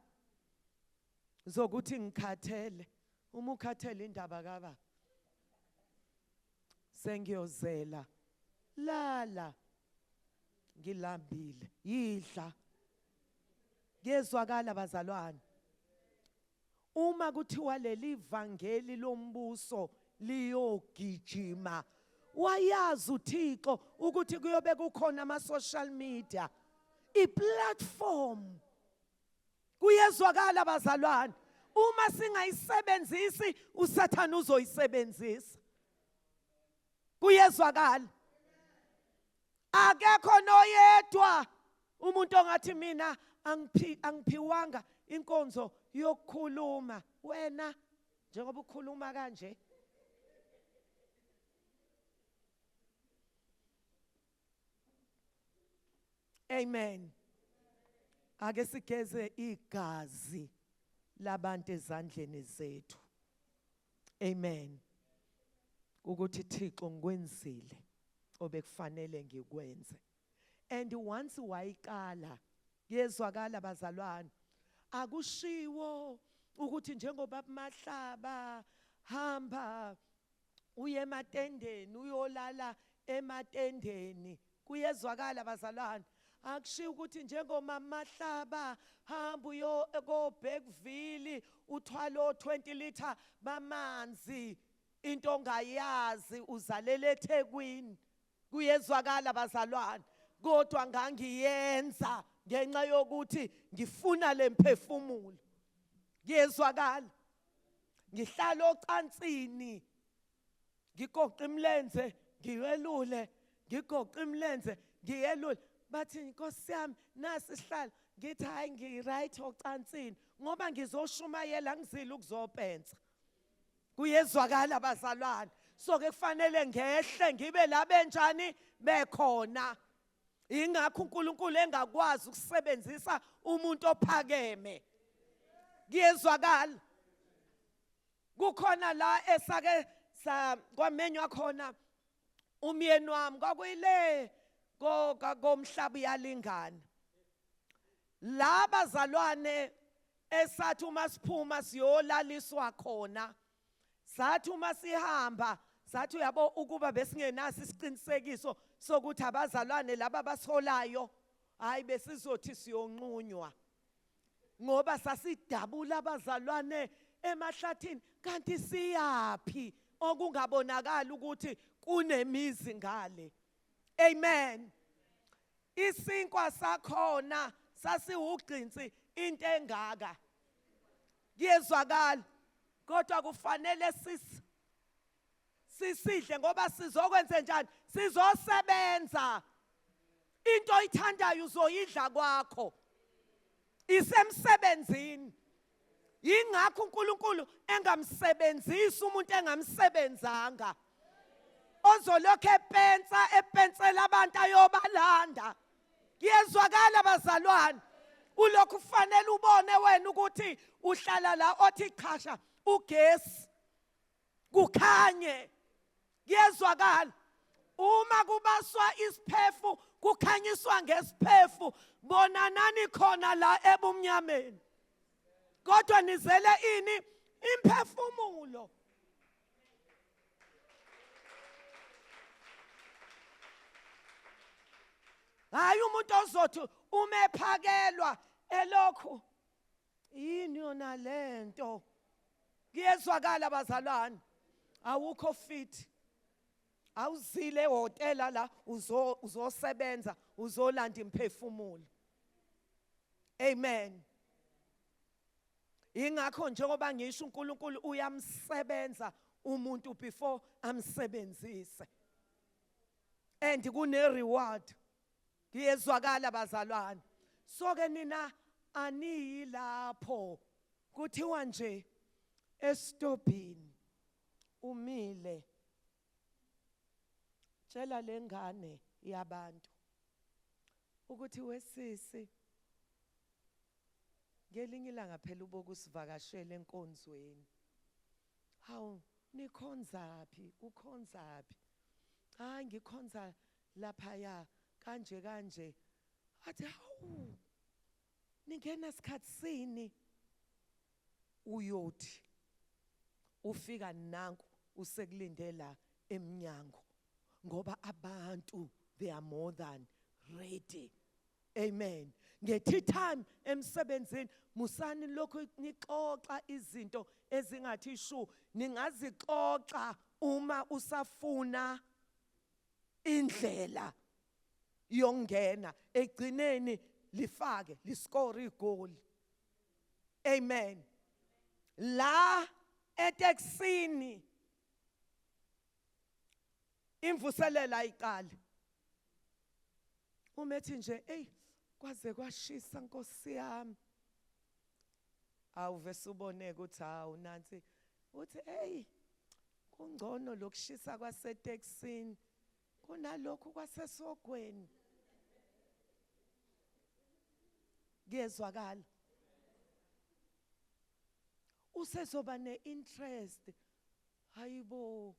zokuthi ngikhathele. Uma ukhathele, indaba kaba sengiyozela, lala, ngilambile, yidla. Kuyezwakala bazalwane? Uma kuthiwa leli vangeli lombuso liyogijima, wayazi uThixo ukuthi kuyobe kukhona ama social media, iplatform. Kuyezwakala bazalwane? Uma singayisebenzisi, uSathane uzoyisebenzisa. Kuyezwakala? Akekho noyedwa umuntu ongathi mina angiphiwanga inkonzo yokukhuluma. Wena njengoba ukhuluma kanje, amen. Ake sigeze igazi labantu ezandleni zethu. Amen. Ukuthi Thixo, ngikwenzile obekufanele ngikwenze. And once wayiqala, kuyezwakala bazalwane, akushiwo ukuthi njengoba mahlaba hamba uye ematendeni, uyolala ematendeni. Kuyezwakala bazalwane? Akushiwo ukuthi njengomama Mahlaba hamba uyo ko Bergville uthwala 20 liter bamanzi, into ongayazi, uzalela eThekwini. Kuyezwakala bazalwane? Kodwa ngangiyenza ngenxa yokuthi ngifuna lemphefumulo. Kuyezwakala? Ngihlala ocansini, ngigoqa imlenze ngiyelule, ngigoqa imlenze ngiyelule. Bathi, "Nkosi yami, nasi isihlalo." Ngithi hayi ngi-right ocansini ngoba ngizoshumayela ngizile ukuzopensa. Kuyezwakala bazalwane. So ke kufanele ngehle ngibe la benjani bekhona. Ingakho uNkulunkulu engakwazi ukusebenzisa umuntu ophakeme. Kuyezwakala. Kukhona la esake sa kwamenywa khona umyeni wami kwakuyile komhlaba uyalingana. La bazalwane esathi uma siphuma siyolaliswa khona sathi uma sihamba sathi uyabo ukuba besingenaso isiqinisekiso sokuthi abazalwane laba abasiholayo hayi besizothi siyonqunywa ngoba sasidabula abazalwane emahlathini kanti siyaphi okungabonakali ukuthi kunemizi ngale. Amen. Isinkwa sakhona sasiwugqinsi into engaka. Kuyezwakala kodwa kufanele sis sisidle ngoba sizokwenze njani? Sizosebenza. Into oyithandayo uzoyidla kwakho. Isemsebenzini. Yingakho uNkulunkulu engamsebenzisi umuntu engamsebenzanga. Ozolokhu epensa epensela abantu ayobalanda. Kuyezwakala bazalwane. Ulokhu kufanele ubone wena ukuthi uhlala la othi chasha ugesi kukhanye. Kuyezwakala. Uma kubaswa isiphefu kukhanyiswa ngesiphefu bonanani khona la ebumnyameni. Kodwa nizele ini? Imphefumulo. Hayi umuntu ozothi uma ephakelwa elokhu yini yona lento. Kuyezwakala bazalwane, awukho fit, awuzile ehhotela la uzosebenza uzolanda imphefumulo. Amen. Ingakho njengoba ngisho uNkulunkulu uyamsebenza umuntu before amsebenzise, and kune reward. Kuyezwakala bazalwane. So ke nina aniyi lapho kuthiwa nje estobhini umile, tshela lengane yabantu ukuthi wesisi ngelinye ilanga phela ubokusivakashela enkonzweni. Hawu, nikhonzaphi? Ukhonzaphi? Hayi ngikhonza laphaya kanje kanje. Athi hawu, ningena sikhathi sini? Uyothi ufika nanku usekulinde la emnyango, ngoba abantu they are more than ready. Amen. Nge-tea time emsebenzini musani lokhu nixoxa izinto ezingathi shu, ningazixoxa uma usafuna indlela yongena egcineni lifake liscore igoli. Amen. La eteksini imvuselela ayiqali. Uma ethi nje ey kwaze kwashisa Nkosi yami, awuve subone ukuthi hawu nansi uthi hey kungcono lokushisa kwaseteksini kunalokhu kwasesogweni. Kuyezwakala. Usezoba neinterest. Hayibo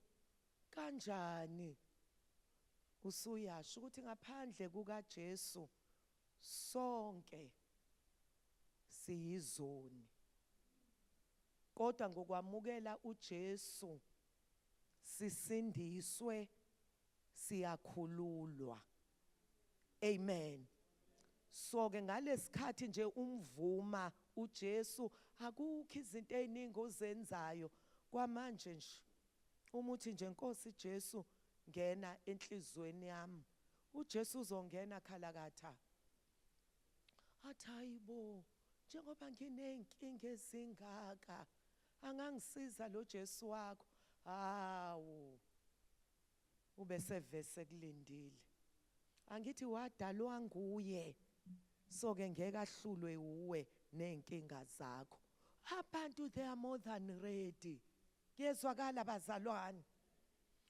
kanjani? Usuyasho ukuthi ngaphandle kukaJesu sonke siyizoni. Kodwa ngokwamukela uJesu sisindiswe, siyakhululwa. Amen. So ke ngalesikhathi nje umvuma uJesu akukho izinto eziningi ozenzayo kwamanje nje. Uma uthi nje Nkosi Jesu ngena enhlizweni yami, uJesu uzongena khalakatha. Athi hayibo njengoba nginey'nkinga ezingaka angangisiza lo Jesu wakho. Hawu, ubesevese kulindile. Angithi wadalwa nguye. So ke ngeke ahlulwe uwe nezinkinga zakho. Abantu, they are more than ready. Kuyezwakala, bazalwane?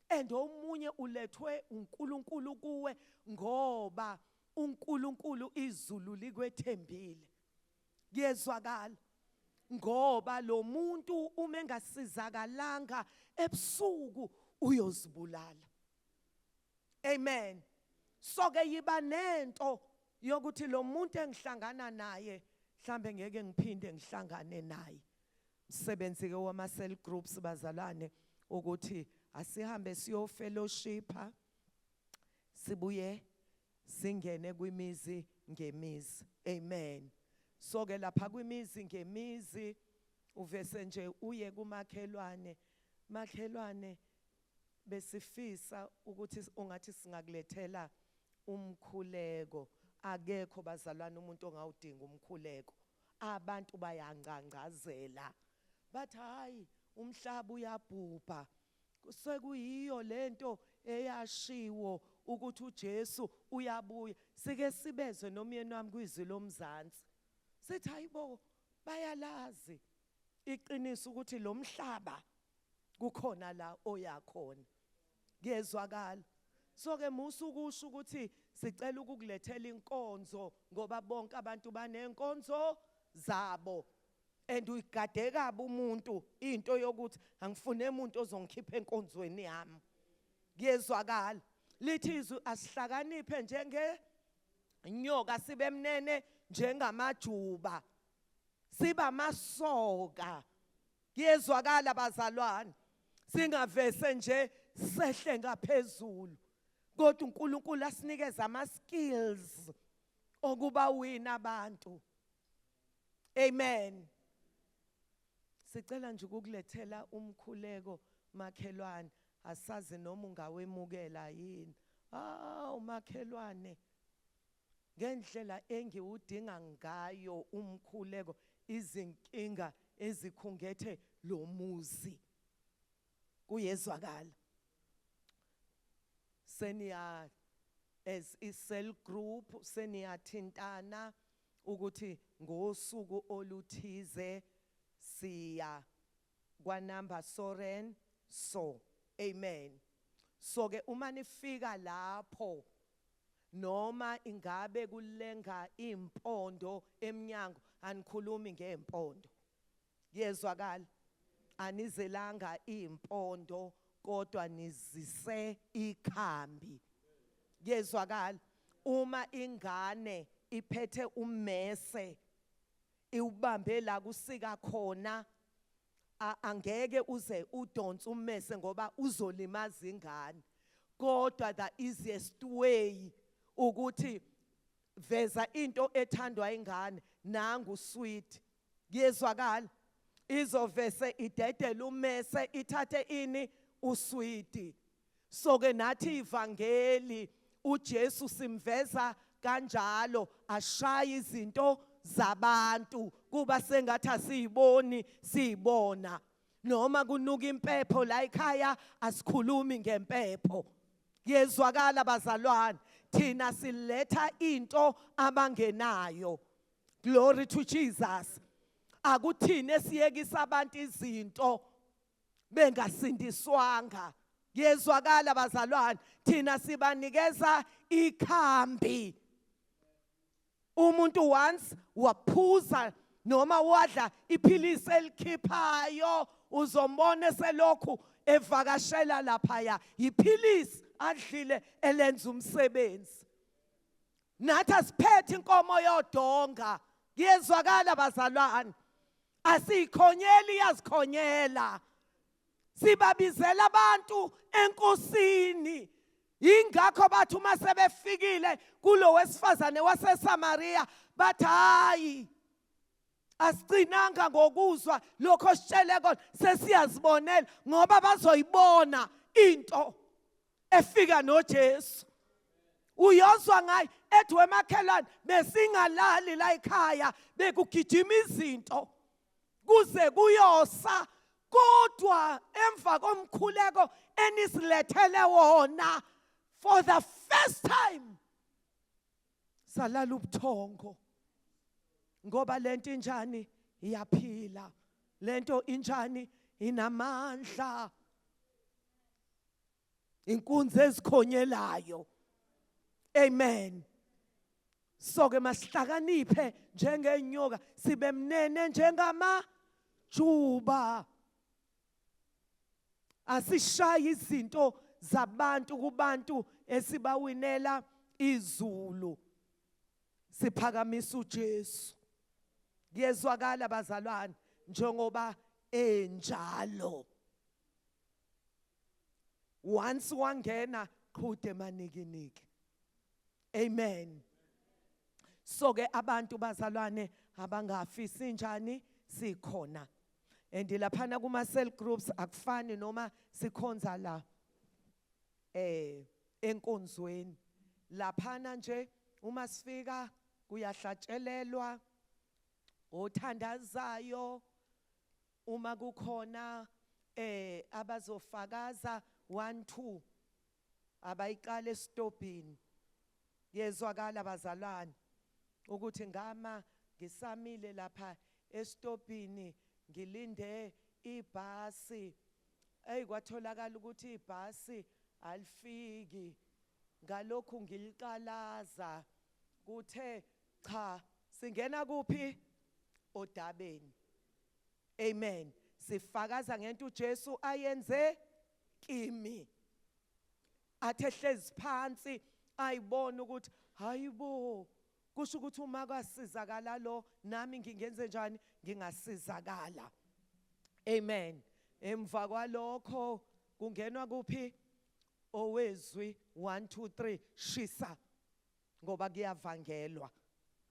And omunye ulethwe uNkulunkulu kuwe ngoba uNkulunkulu izulu likwethembile. Kuyezwakala? Ngoba lo muntu uma engasizakalanga ebusuku uyozibulala. Amen. So ke yiba nento yokuthi lo muntu engihlangana naye, mhlambe ngeke ngiphinde ngihlangane naye. Umsebenzi ke wama cell groups, bazalwane, ukuthi asihambe siyo fellowshipa, sibuye singene kwimizi ngemizi. Amen. So ke lapha kwimizi ngemizi uvese nje uye kumakhelwane: "Makhelwane, besifisa ukuthi ungathi singakulethela umkhuleko." Akekho, bazalwane, umuntu ongawudinga umkhuleko. Abantu bayangcangcazela, bathi, "Hayi, umhlaba uyabhubha, sekuyiyo lento eyashiwo ukuthi uJesu uyabuya." Sike sibezwe nomyeni wami kwizwi lomzansi, sithi, "Hayibo, bayalazi iqiniso ukuthi lo mhlaba kukhona la oyakhona." Kuyezwakala? So ke musu ukusho ukuthi sicela ukukulethela inkonzo, ngoba bonke abantu banenkonzo zabo and uyigade kabi umuntu into yokuthi angifune umuntu ozongikhipha enkonzweni yami. Kuyezwakala? Lithi izwi asihlakaniphe njenge nyoka, sibe mnene njengamajuba, siba masoka. Kuyezwakala, bazalwane? Singavese nje sehle ngaphezulu, kodwa uNkulunkulu asinikeza ama skills okuba wina abantu. Amen. "Sicela nje ukukulethela umkhuleko, makhelwane, asazi noma ungawemukela yini." Ah, umakhelwane, ngendlela engiwudinga ngayo umkhuleko, izinkinga ezikhungethe lo muzi. Kuyezwakala? Seniya as i cell group seniyathintana ukuthi ngosuku oluthize siya kwa number so and so. Amen. So ke uma nifika lapho, noma ingabe kulenga impondo eminyango, anikhulumi ngempondo. Kuyezwakala? Anizelanga impondo, kodwa nizise ikhambi. Kuyezwakala? Uma ingane iphethe ummese, iwubambe la kusika khona, angeke uze udonse ummese ngoba uzolimaza ingane, kodwa the easiest way ukuthi veza into ethandwa ingane, nangu sweet. Kuyezwakala? Izovese idedele umese, ithathe ini? Uswidi. So ke nathi ivangeli, uJesu simveza kanjalo, ashaya izinto zabantu kuba sengathi asiyiboni, siyibona. Noma kunuka impepho la ekhaya, asikhulumi ngempepho. Kuyezwakala, bazalwane? Thina siletha into abangenayo. Glory to Jesus. Akuthini esiyekisa abantu izinto bengasindiswanga. Kuyezwakala, bazalwane? Thina sibanikeza ikhambi. Umuntu once waphuza noma wadla iphilisi elikhiphayo, uzombona selokhu evakashela laphaya. Iphilisi adlile elenza umsebenzi. Nathi asiphethe inkomo yodonga. Kuyezwakala, bazalwane? Asiyikhonyeli, iyazikhonyela. Sibabizela abantu enkosini. Ingakho bathi uma sebefikile kulo wesifazane waseSamaria, bathi, "Hayi, asigcinanga ngokuzwa lokho sitshele kona, sesiyazibonela," ngoba bazoyibona into efika noJesu. Uyozwa ngayi ethi, "Wemakhelwane, besingalali la ekhaya, bekugijima izinto kuze kuyosa, kodwa emva komkhuleko enisilethele wona, for the first time salala ubuthongo." Ngoba lento injani? Iyaphila. Lento injani? Inamandla. Inkunzi ezikhonyelayo. Amen. So ke masihlakaniphe njengenyoka, sibe mnene njengamajuba. Asishayi izinto zabantu kubantu esibawinela izulu. Siphakamisa uJesu. Kuyezwakala bazalwane njengoba enjalo. Once wangena qhude manikiniki. Amen. So ke abantu bazalwane abangafisi njani sikhona. And laphana kuma cell groups akufani noma sikhonza la enkonzweni. Laphana nje uma sifika kuyahlatshelelwa othandazayo, uma kukhona abazofakaza 1 2 abayiqala esitobhini. Yezwakala bazalwane ukuthi ngama ngisamile lapha esitobhini ngilinde ibhasi, ey kwatholakala ukuthi ibhasi alifiki, ngalokhu ngiliqalaza kuthe cha singena kuphi odabeni. Amen. Sifakaza ngento uJesu ayenze kimi. Athe hlezi phansi ayibona ukuthi hayibo, kusho ukuthi uma kwasizakala lo nami ngingenze njani, ngingasizakala. Amen. Emva kwalokho kungenwa kuphi? Owezwi 1 2 3 shisa, ngoba kuyavangelwa,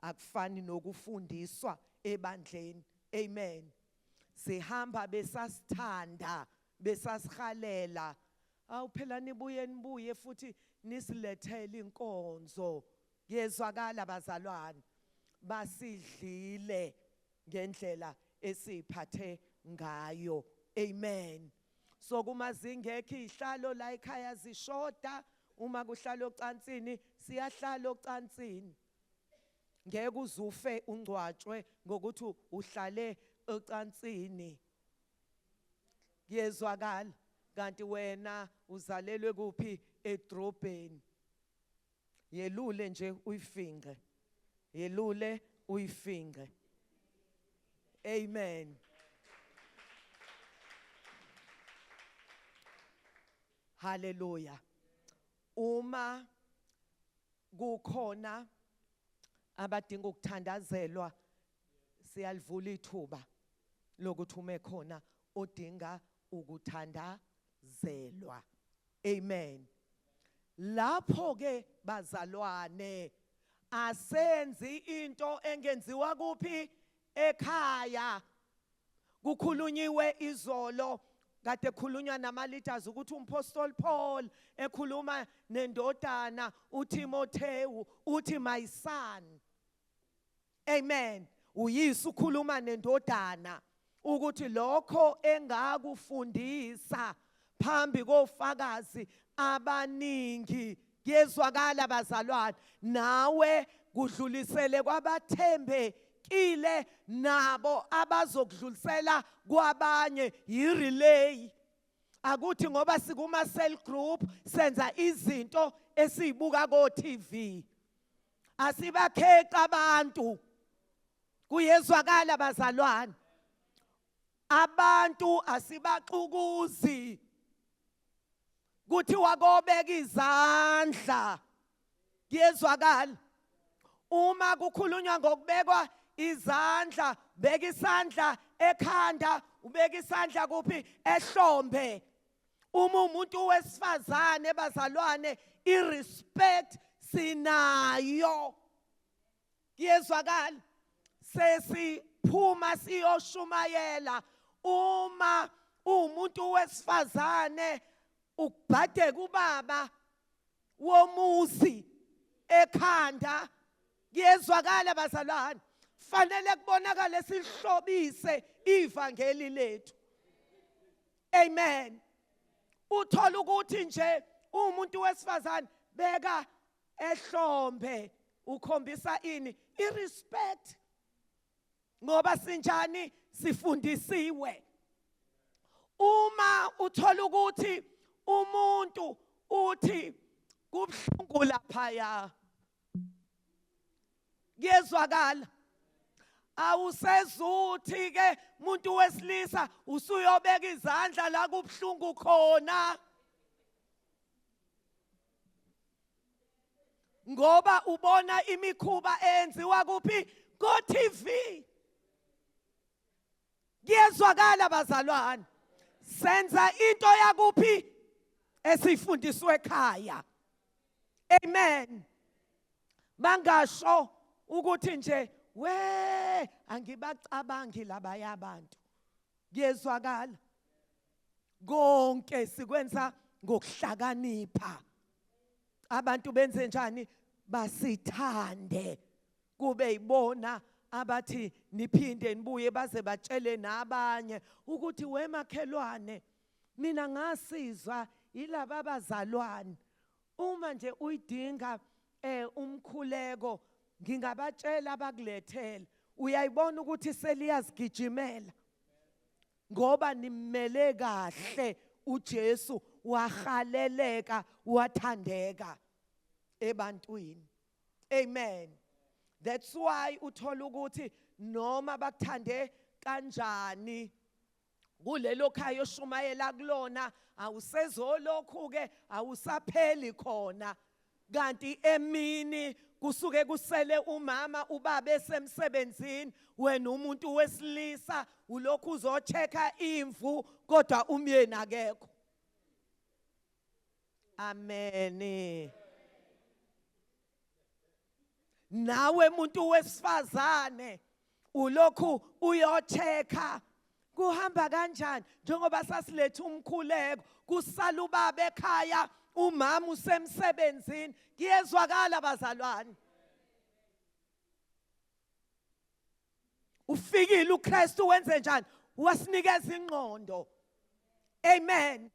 akufani nokufundiswa ebandleni. Amen. Sihamba besasithanda, besasihalela. Awu phela nibuye nibuye futhi nisilethele inkonzo. Kuyezwakala bazalwane, basidlile ngendlela esiphathe ngayo. Amen. So kuma zingekho izihlalo la ekhaya zishoda, uma kuhlala ocansini siyahlala ocansini. Ngeke uzufe ungcwatshwe ngokuthi uhlale ocansini. Kuyezwakala kanti wena uzalelwe kuphi? Edrobheni. Yelule nje uyifinqe, yelule uyifinqe. Amen. Hallelujah. Uma kukhona abadinga ukuthandazelwa, siyalivula ithuba lokuthi ume khona odinga ukuthandazelwa. Amen. Lapho ke bazalwane asenzi into engenziwa kuphi? Ekhaya. Kukhulunyiwe izolo, kade khulunywa nama leaders ukuthi uMpostoli Paul ekhuluma nendodana uTimotheu uthi my son. Amen. Uyise ukhuluma nendodana ukuthi lokho engakufundisa phambi kofakazi abaningi, kuyezwakala bazalwane, nawe kudlulisele kwabathembekile nabo abazokudlulisela kwabanye. Yi-relay. Akuthi ngoba sikuma cell group senza izinto esizibuka ko TV, asibakheqa abantu. Kuyezwakala bazalwane, abantu asibaxukuzi, kuthiwa kobeka izandla. Kuyezwakala uma kukhulunywa ngokubekwa izandla, beka isandla ekhanda, ubeka isandla kuphi? Ehlombe. Uma umuntu wesifazane bazalwane, irespect sinayo. Kuyezwakala sesiphuma siyoshumayela, uma umuntu wesifazane ukubhadeka ubaba womuzi ekhanda. Kuyezwakala bazalwane, fanele kubonakale sihlobise ivangeli lethu. Amen. Uthola ukuthi nje umuntu wesifazane beka ehlombe, ukhombisa ini? Irespect. Ngoba sinjani? Sifundisiwe. Uma uthola ukuthi umuntu uthi kubhlungu laphaya, kuyezwakala, awusezuthi ke muntu wesilisa usuyobeka izandla la kubhlungu khona, ngoba ubona imikhuba eyenziwa kuphi? Ko TV. Kuyezwakala bazalwane? Senza into yakuphi? Esifundiswe ekhaya. Amen. Bangasho ukuthi nje we angibacabangi labaya abantu. Kuyezwakala? Konke sikwenza ngokuhlakanipha. Abantu benze njani? Basithande, kube yibona abathi niphinde nibuye, baze batshele nabanye ukuthi wemakhelwane mina ngasizwa yilaba bazalwane. Uma nje uyidinga umkhuleko, ngingabatshela abakulethele. Uyayibona ukuthi seliyazigijimela, ngoba nimele kahle uJesu, wahaleleka, wathandeka ebantwini. Amen. That's why uthola ukuthi noma bakuthande kanjani kulelo khaya oshumayela kulona, awusezolokhu ke awusapheli khona. Kanti emini kusuke kusele umama, ubaba esemsebenzini, wena umuntu wesilisa ulokhu uzochecka imvu, kodwa umyeni akekho. Amen. Nawe muntu wesifazane ulokhu uyochecka kuhamba kanjani, njengoba sasiletha umkhuleko, kusala ubaba ekhaya, umama usemsebenzini. Kuyezwakala bazalwane? Ufikile uKristu, wenze njani? Wasinikeza ingqondo. Amen.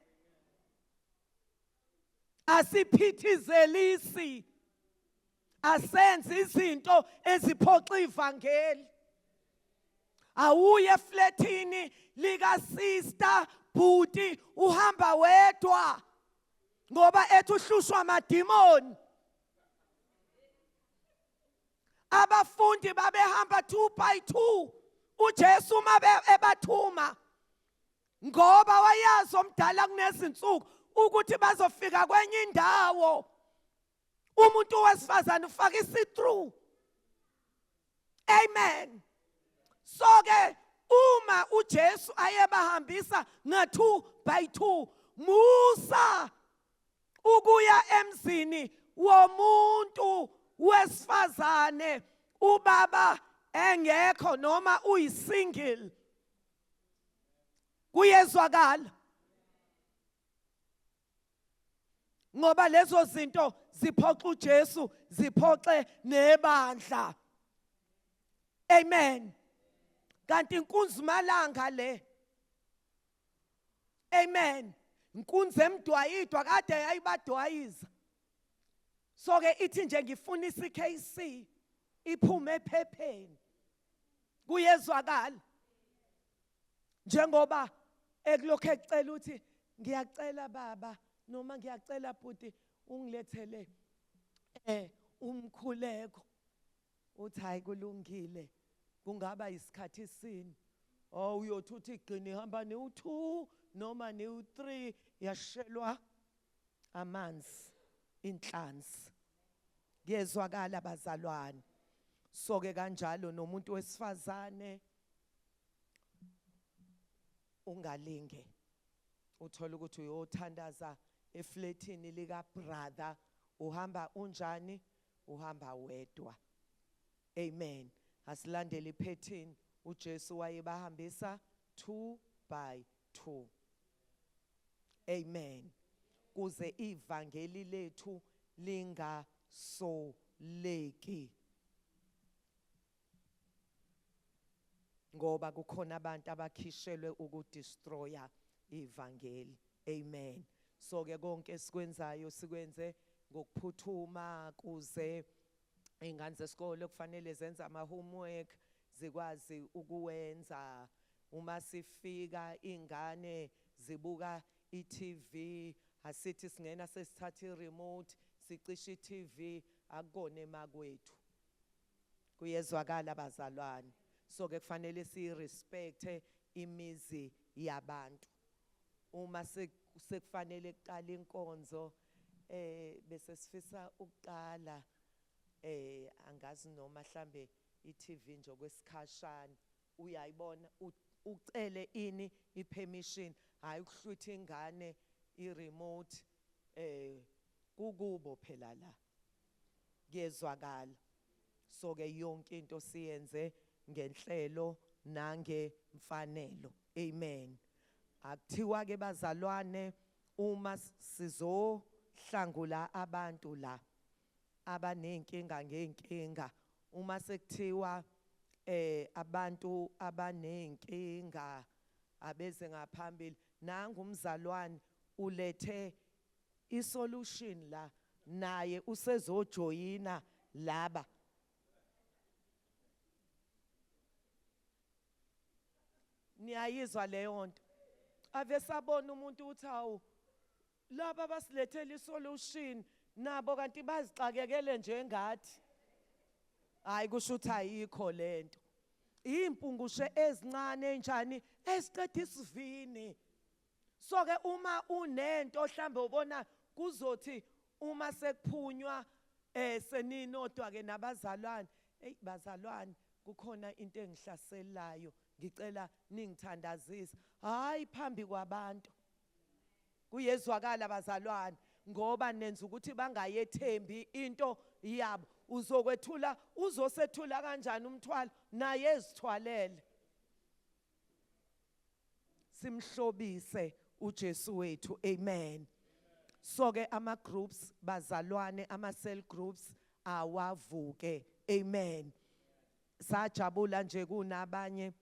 Asiphithizelisi, asenze izinto eziphoxa ivangeli. Awuye efletini lika sister, bhuti, uhamba wedwa ngoba ethi uhlushwa amadimoni. Abafundi babehamba 2 by 2 uJesu uma ebathuma, ngoba wayazi omdala kunezinsuku ukuthi bazofika kwenye indawo, umuntu wesifazane ufaka isi-through. Amen. So ke uma uJesu ayebahambisa nga 2 by 2, musa ukuya emzini womuntu wesifazane ubaba engekho noma uyisingle. Kuyezwakala? Ngoba lezo zinto ziphoxa uJesu, ziphoxe nebandla. Amen. Kanti inkunzi malanga le. Amen. Inkunzi emdwayidwa kade yayibadwayiza. So ke ithi nje ngifuna iCKC iphume ephepheni. Kuyezwakala? Njengoba ekulokhu ekucela uthi ngiyacela baba, noma ngiyacela bhuti, ungilethele umkhuleko, uthi hayi kulungile, kungaba isikhathi sini? Oh, uyothi uthi gcina ihamba niwu2 noma niwu3, yashelwa amanzi inhlanzi. Kuyezwakala bazalwane? Soke kanjalo nomuntu wesifazane, ungalinge uthola ukuthi uyothandaza efletini lika brother, uhamba unjani? Uhamba wedwa. Amen. Asilandele ipattern. uJesu wayebahambisa 2 by 2. Amen. Kuze ivangeli lethu lingasoleki, ngoba kukhona abantu abakhishelwe ukudestroya ivangeli. Amen. So ke konke esikwenzayo sikwenze ngokuphuthuma, kuze ingane zesikole kufanele zenze ama homework. zikwazi ukuwenza. Uma sifika ingane zibuka i-TV, asithi singena sesithatha i-remote sicisha i-TV, akukona emakwethu. Kuyezwakala bazalwane? So ke kufanele siyirespecte imizi yabantu. Uma sekufanele kuqala inkonzo, bese sifisa ukuqala, angazi noma mhlambe i-TV nje okwesikhashana, uyayibona, ucele ini i-permission, hayi ukuhlwitha ingane i-remote, kukubo phela la. Kuyezwakala? So ke yonke into siyenze ngenhlelo nangemfanelo. Amen. Akuthiwa ke bazalwane, uma sizohlangula abantu la abanenkinga ngenkinga, uma sekuthiwa abantu abanenkinga abeze ngaphambili, nangu umzalwane ulethe isolution la, naye usezojoyina laba. Niyayizwa leyo nto? Ave sabona umuntu uthi, hawu, laba basilethela isolution nabo kanti bazixakekele njengathi. Hayi, kusho ukuthi ayikho lento. Impungushe ezincane enjani esiqeda isivini. So ke uma unento mhlambe ubona kuzothi uma sekuphunywa seninodwa ke nabazalwane, hey bazalwane, kukhona into engihlaselayo, ngicela ningithandazise. Hayi phambi kwabantu. Kuyezwakala bazalwane? Ngoba nenza ukuthi bangayethembi into yabo. Uzokwethula, uzosethula kanjani umthwalo naye ezithwalele? Simhlobise uJesu wethu. Amen. So ke ama groups bazalwane, ama cell groups awavuke. Amen. Sajabula nje kunabanye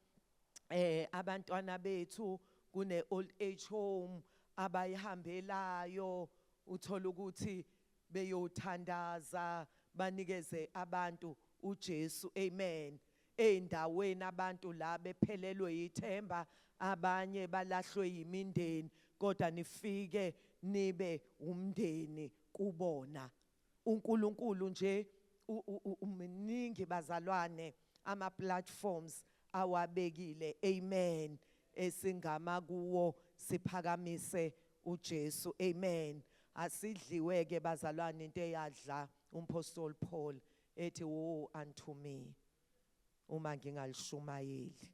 abantwana bethu kune old age home abayihambelayo, uthola ukuthi beyothandaza, banikeze abantu uJesu. Amen. Eindaweni abantu la bephelelwe ithemba, abanye balahlwe yimindeni, kodwa nifike nibe umndeni kubona. uNkulunkulu nje umningi bazalwane, ama platforms awabekile. Amen. Esingama kuwo siphakamise uJesu. Amen. Asidliwe ke bazalwane into eyadla umpostoli Paul ethi, woe unto me uma ngingalishumayeli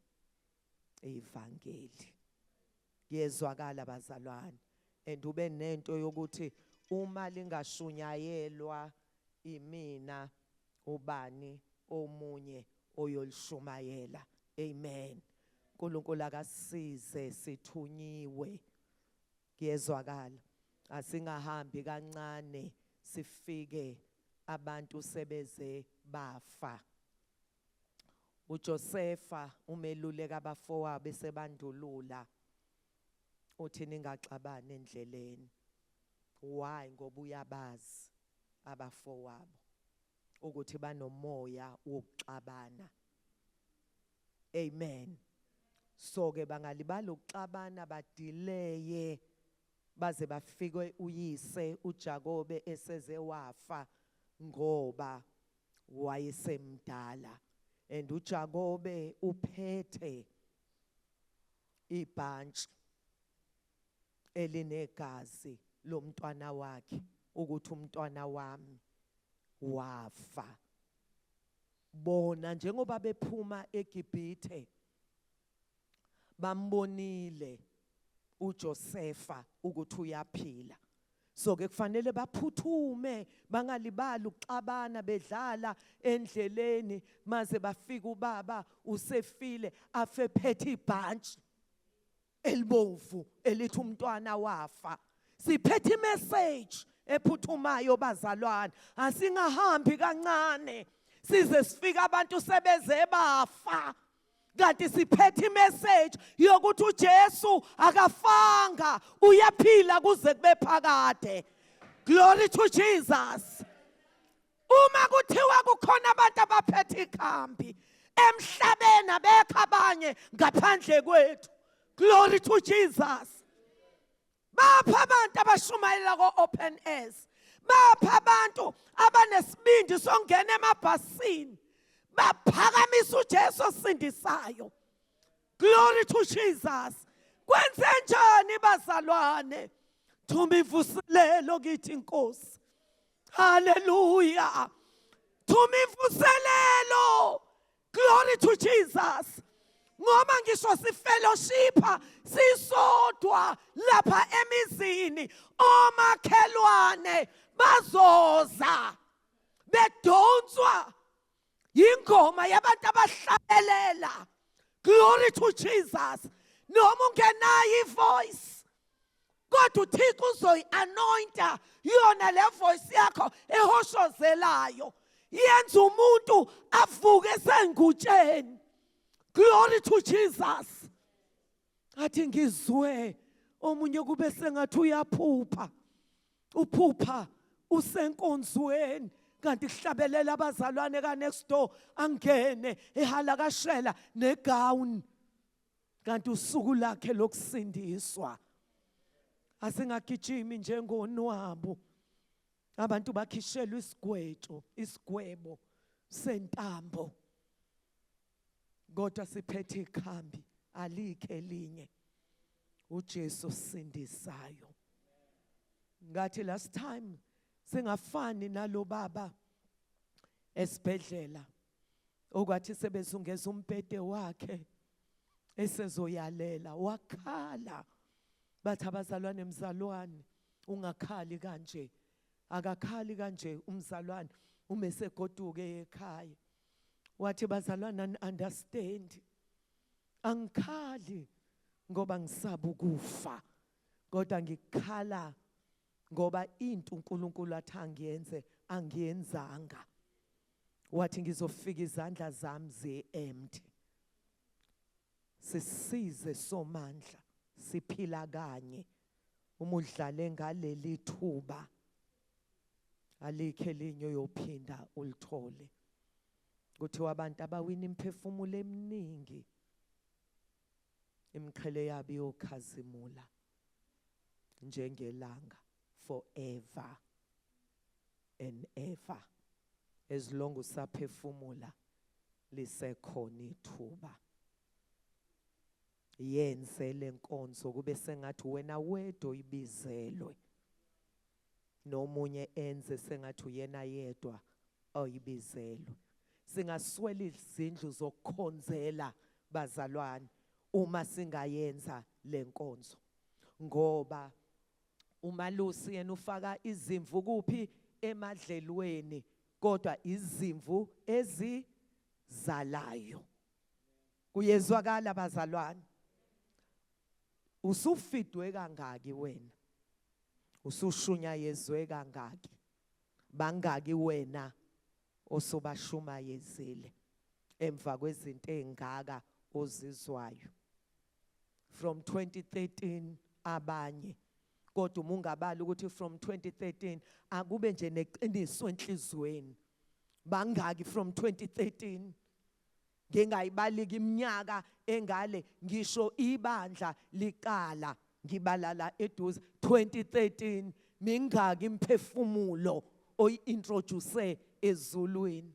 ivangeli. Kuyezwakala bazalwane? And ube nento yokuthi uma lingashunyayelwa imina, ubani omunye oyolishumayela? Amen. uNkulunkulu akasize, sithunyiwe. Kuyezwakala? Asingahambi kancane sifike abantu sebeze bafa. uJosefa umeluleka abafowabo esebandulula, uthi ningaxabani endleleni. Why? Ngoba uyabazi abafowabo ukuthi banomoya wokuxabana. Amen. So ke bangalibala ukuxabana, badileye baze bafike uyise uJakobe eseze wafa, ngoba wayesemdala, and uJakobe uphethe ibhantshi elinegazi lomntwana wakhe, ukuthi umntwana wami wafa. Bona njengoba bephuma eGibhithe bambonile uJosefa ukuthi uyaphila, so ke kufanele baphuthume, bangalibali ukuxabana bedlala endleleni maze bafika ubaba usefile, afe phethe ibhantshi elibomvu elithi umntwana wafa. Siphethe imessage ephuthumayo bazalwane, asingahambi kancane size sifike abantu sebeze bafa, kanti siphethe imessage yokuthi uJesu akafanga, uyaphila kuze kube phakade. Glory to Jesus. Uma kuthiwa kukhona abantu abaphethe ikhambi Emhlabeni abekho abanye ngaphandle kwethu. Glory to Jesus. Bapha abantu abashumayela ko-open airs. Bapha abantu abanesibindi sokungena emabhasini. Baphakamisa uJesu osindisayo. Glory to Jesus. Kwenze njani bazalwane? Thuma ivuselelo kithi inkosi. Hallelujah. Thuma ivuselelo. Glory to Jesus. Ngoba ngisho sifellowshipa sisodwa lapha emizini omakhelwane bazoza bedonswa yingoma yabantu abahlabelela. Glory to Jesus. Noma ungenayo ivoice kodwa uThixo uzoyi-anointa yona le voice yakho ehoshozelayo yenza umuntu avuke esengutsheni. Glory to Jesus. Athi ngizwe omunye kube sengathi uyaphupha, uphupha usenkonzweni kanti kuhlabelela abazalwane ka next door, angene ehalakashela negown kanti usuku lakhe lokusindiswa. Asingagijimi njengonwabu, abantu bakhishelwa isigwetsho, isigwebo sentambo, kodwa siphethe ikhambi, alikho elinye, uJesu sindisayo. Ngathi last time singafani nalobaba esibhedlela okwathi sebezungeza umbhede wakhe esezoyalela wakhala, bathi abazalwane, mzalwane ungakhali kanje. Akakhali kanje umzalwane uma esegoduke ekhaya. Wathi bazalwane, understand, angikhali ngoba ngisaba ukufa, kodwa ngikhala ngoba into uNkulunkulu athi angiyenze angiyenzanga. Wathi ngizofika izandla zami zi empty. Sisize somandla, siphila kanye, uma udlale ngaleli thuba alikho elinye uyophinda ulithole. Kuthiwa abantu abawina imiphefumulo eminingi imiqhele yabo iyokhazimula njengelanga forever and ever. As long usaphefumula lisekhona ithuba. Yenze lenkonzo kube sengathi wena wedwa oyibizelwe, nomunye enze sengathi uyena yedwa oyibizelwe. Singaswela izindlu zokukhonzela bazalwane uma singayenza lenkonzo, ngoba umalusi yena ufaka izimvu kuphi? Emadlelweni, kodwa izimvu ezizalayo. Kuyezwakala bazalwane? Usufidwe kangaki wena? Usushunyayezwe kangaki? Bangaki wena osobashumayezile emva kwezinto ezingaka ozizwayo from 2013? Abanye kodwa uma ungabali ukuthi from 2013, akube nje neqiniso enhlizweni, bangaki from 2013? Ngingayibalika iminyaka engale, ngisho ibandla liqala, ngibala la eduze 2013, mingaki imphefumulo oyi-introduce ezulwini?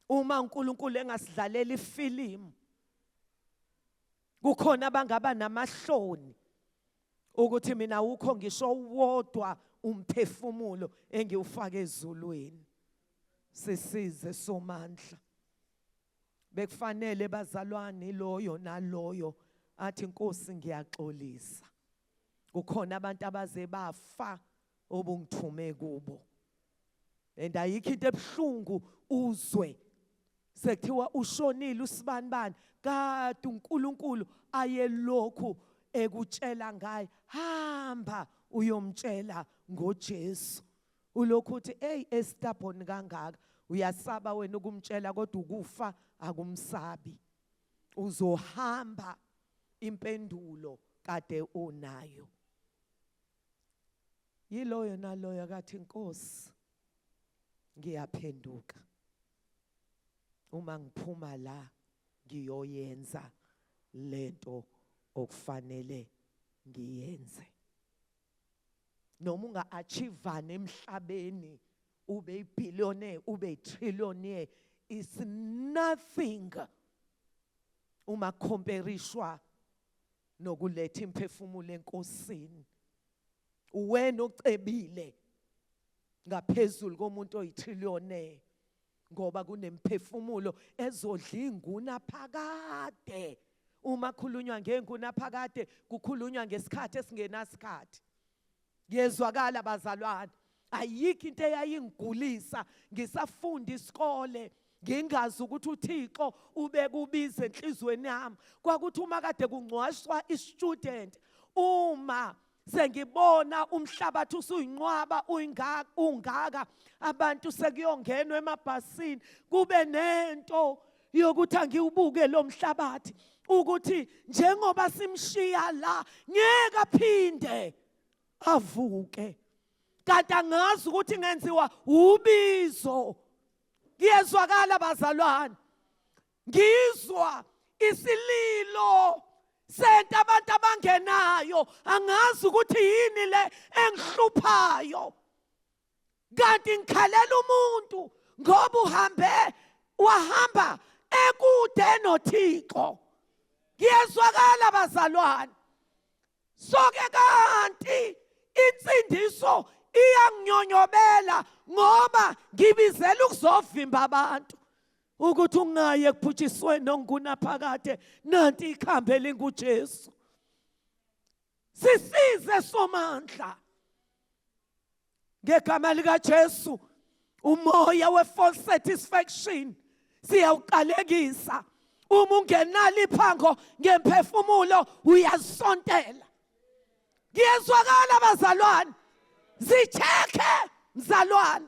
Uma uNkulunkulu engasidlalela ifilimu, kukhona abangaba namahloni ukuthi mina ukho ngisho wodwa umphefumulo engiwufake ezulwini. Sisize somandla. Bekufanele bazalwane loyo naloyo athi Inkosi ngiyaxolisa, kukhona abantu abaze bafa obungithume kubo. And ayikho into ebuhlungu uzwe sekuthiwa ushonile usibanibani, kade uNkulunkulu ayelokhu ekutshela ngaye, hamba uyomtshela ngoJesu. Ulokhu uthi hey, estubborn kangaka, uyasaba wena ukumtshela, kodwa ukufa akumsabi. Uzohamba impendulo kade unayo. Yiloyo naloyo akathi Inkosi ngiyaphenduka. Uma ngiphuma la ngiyoyenza lento okufanele ngiyenze. Noma unga-achievani emhlabeni ube ibillionaire ube itrillionaire is nothing uma comparishwa nokuletha imphefumulo enkosini. Uwena ocebile ngaphezulu komuntu oyitrillionaire ngoba kunemphefumulo ezodla inguna phakade. Uma khulunywa ngenguna phakade kukhulunywa ngesikhathi esingenasikhathi. Kuyezwakala bazalwane, ayikho into eyayingigulisa ngisafunda isikole ngingazi ukuthi uThixo ubekubiza enhlizweni yami. Kwakuthi uma kade kungcwashwa istudent, uma sengibona umhlabathi usuyinqwaba uyingaka ungaka, abantu sekuyongenwa emabhasini, kube nento yokuthi angiwubuke lo mhlabathi ukuthi njengoba simshiya la ngeke aphinde avuke, kanti angazi ukuthi ngenziwa ubizo. Kuyezwakala bazalwane, ngizwa isililo sento abantu abangenayo, angazi ukuthi yini le engihluphayo, kanti ngikhalela umuntu ngoba uhambe wahamba ekude noThixo. Kuyezwakala bazalwane. Soke kanti insindiso iyanginyonyobela ngoba ngibizela ukuzovimba abantu ukuthi ungayi ekubhujisweni ongunaphakade. Nanti ikhambi elinguJesu. Sisize Somandla ngegama likaJesu. Umoya we-false satisfaction siyawuqalekisa. Uma ungenalo iphango ngemphefumulo uyazisontela. Kuyezwakala bazalwane, zichekhe mzalwane.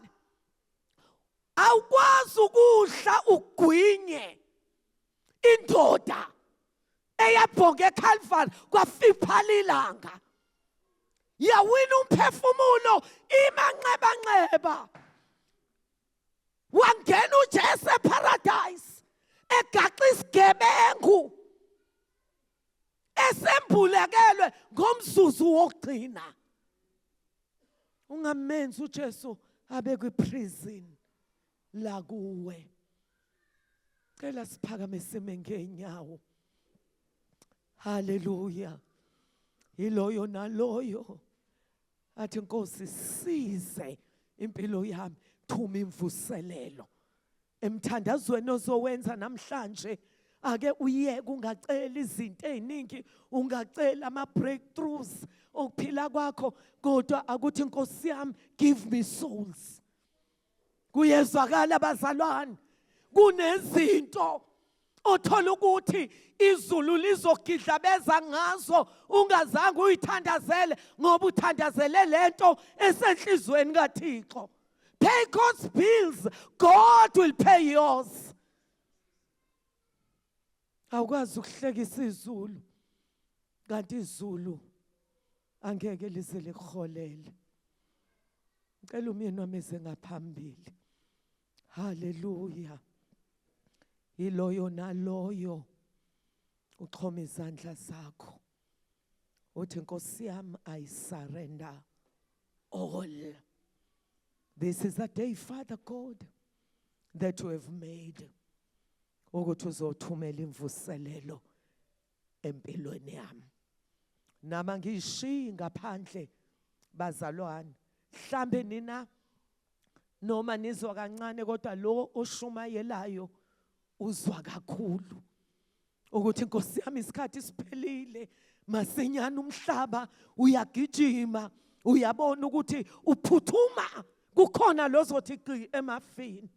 Awukwazi ukudla ugwinye indoda eyabhonga eCalvary kwafiphala ilanga, yawina umphefumulo imanxebanxeba, wangena uJesu eparadise egaxa isigebengu esembulekelwe ngomzuzu wokugcina. Ungamenzi uJesu abe kwiprison la kuwe. Cela siphakame sime ngeenyawo. Haleluya. Yiloyo naloyo athi Nkosi size impilo yami, thuma imvuselelo. Emthandazweni ozowenza namhlanje ake uyeke ungacela izinto eziningi, ungacela ama breakthroughs okuphila kwakho, kodwa akuthi Nkosi yami give me souls. Kuyezwakala bazalwane, kunezinto othola ukuthi izulu lizogidlabeza ngazo ungazange uyithandazele, ngoba uthandazele lento esenhlizweni kaThixo. Pay God's bills, God will pay yours. Awukwazi ukuhlekisa izulu kanti izulu angeke lize likuholele. Ngicela umyeni wami eze ngaphambili. Haleluya. Yiloyo naloyo uxhoma izandla zakho uthi Nkosi yami I surrender all. This is the day, Father God, that you have made, ukuthi uzothumela imvuselelo empilweni yami. Nama ngiyishiyi ngaphandle bazalwane, mhlambe nina noma nizwa kancane, kodwa lo oshumayelayo uzwa kakhulu ukuthi Nkosi yami isikhathi siphelile, masinyane umhlaba uyagijima, uyabona ukuthi uphuthuma kukhona lozothi gqi emafini.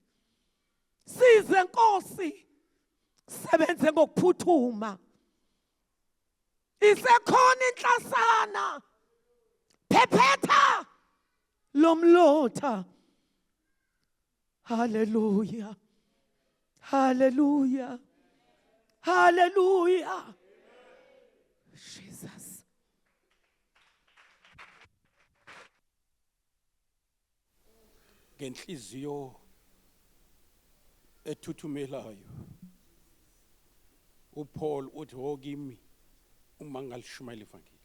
Size Nkosi, sebenze ngokuphuthuma, isekhona inhlasana, phephetha lomlotha. Haleluya, haleluya, haleluya. Jesus. Ngenhliziyo Ethuthumelayo uPaul uthi hokimi uma ngalishumayela ivangeli.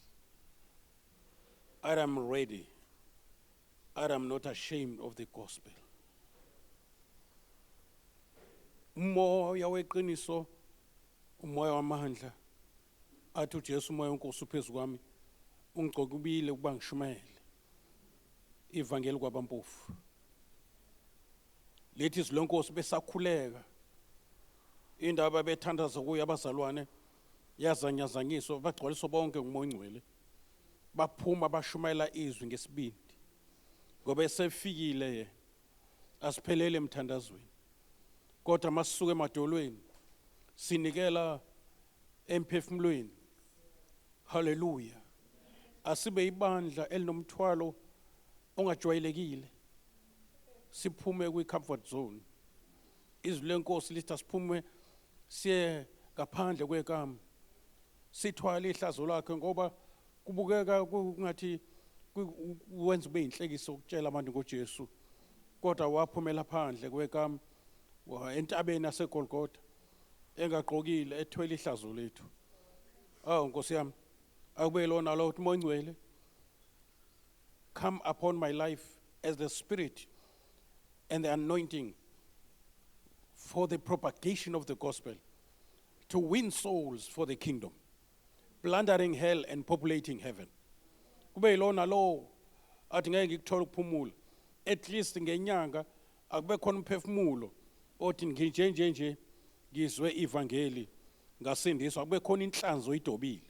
I am ready. I am not ashamed of the gospel. Umoya weqiniso, umoya wamandla, athi uJesu, umoya wenkosi uphezu kwami, ungigcobile ukuba ngishumayele ivangeli kwabampofu. Lithi izwi lenkosi besakhuleka, indaba bethandaza kuyo abazalwane yazanyazanyiswa, bagcwaliswa bonke ngumoya ongcwele, baphuma bashumayela izwi ngesibindi ngoba esefikile yena. Asiphelele emthandazweni, kodwa masisuke emadolweni sinikela emphefumulweni. Haleluya! Asibe ibandla elinomthwalo ongajwayelekile, siphume kwi-comfort zone. Izwi lenkosi lithi asiphume siye ngaphandle kwekamu, sithwale ihlazo lakhe, ngoba kubukeka kungathi wenza ube yinhlekiso ukutshela abantu ngoJesu, kodwa waphumela phandle kwekamu entabeni yaseGolgotha engagqokile, ethwele ihlazo lethu. Oh Nkosi yami, akube lona lo uthi, Moya Ongcwele, come upon my life as the spirit and the anointing for the propagation of the gospel, to win souls for the kingdom, plundering hell and populating heaven. Kube yilona lo athi ngeke ngikuthole ukuphumula. At least ngenyanga akube khona umphefumulo othi nginje nje nje, ngizwe ivangeli, ngasindiswa. Kube khona inhlanzi oyidobile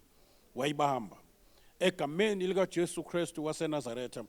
wayibamba egameni lika Jesu Kristu waseNazaretha.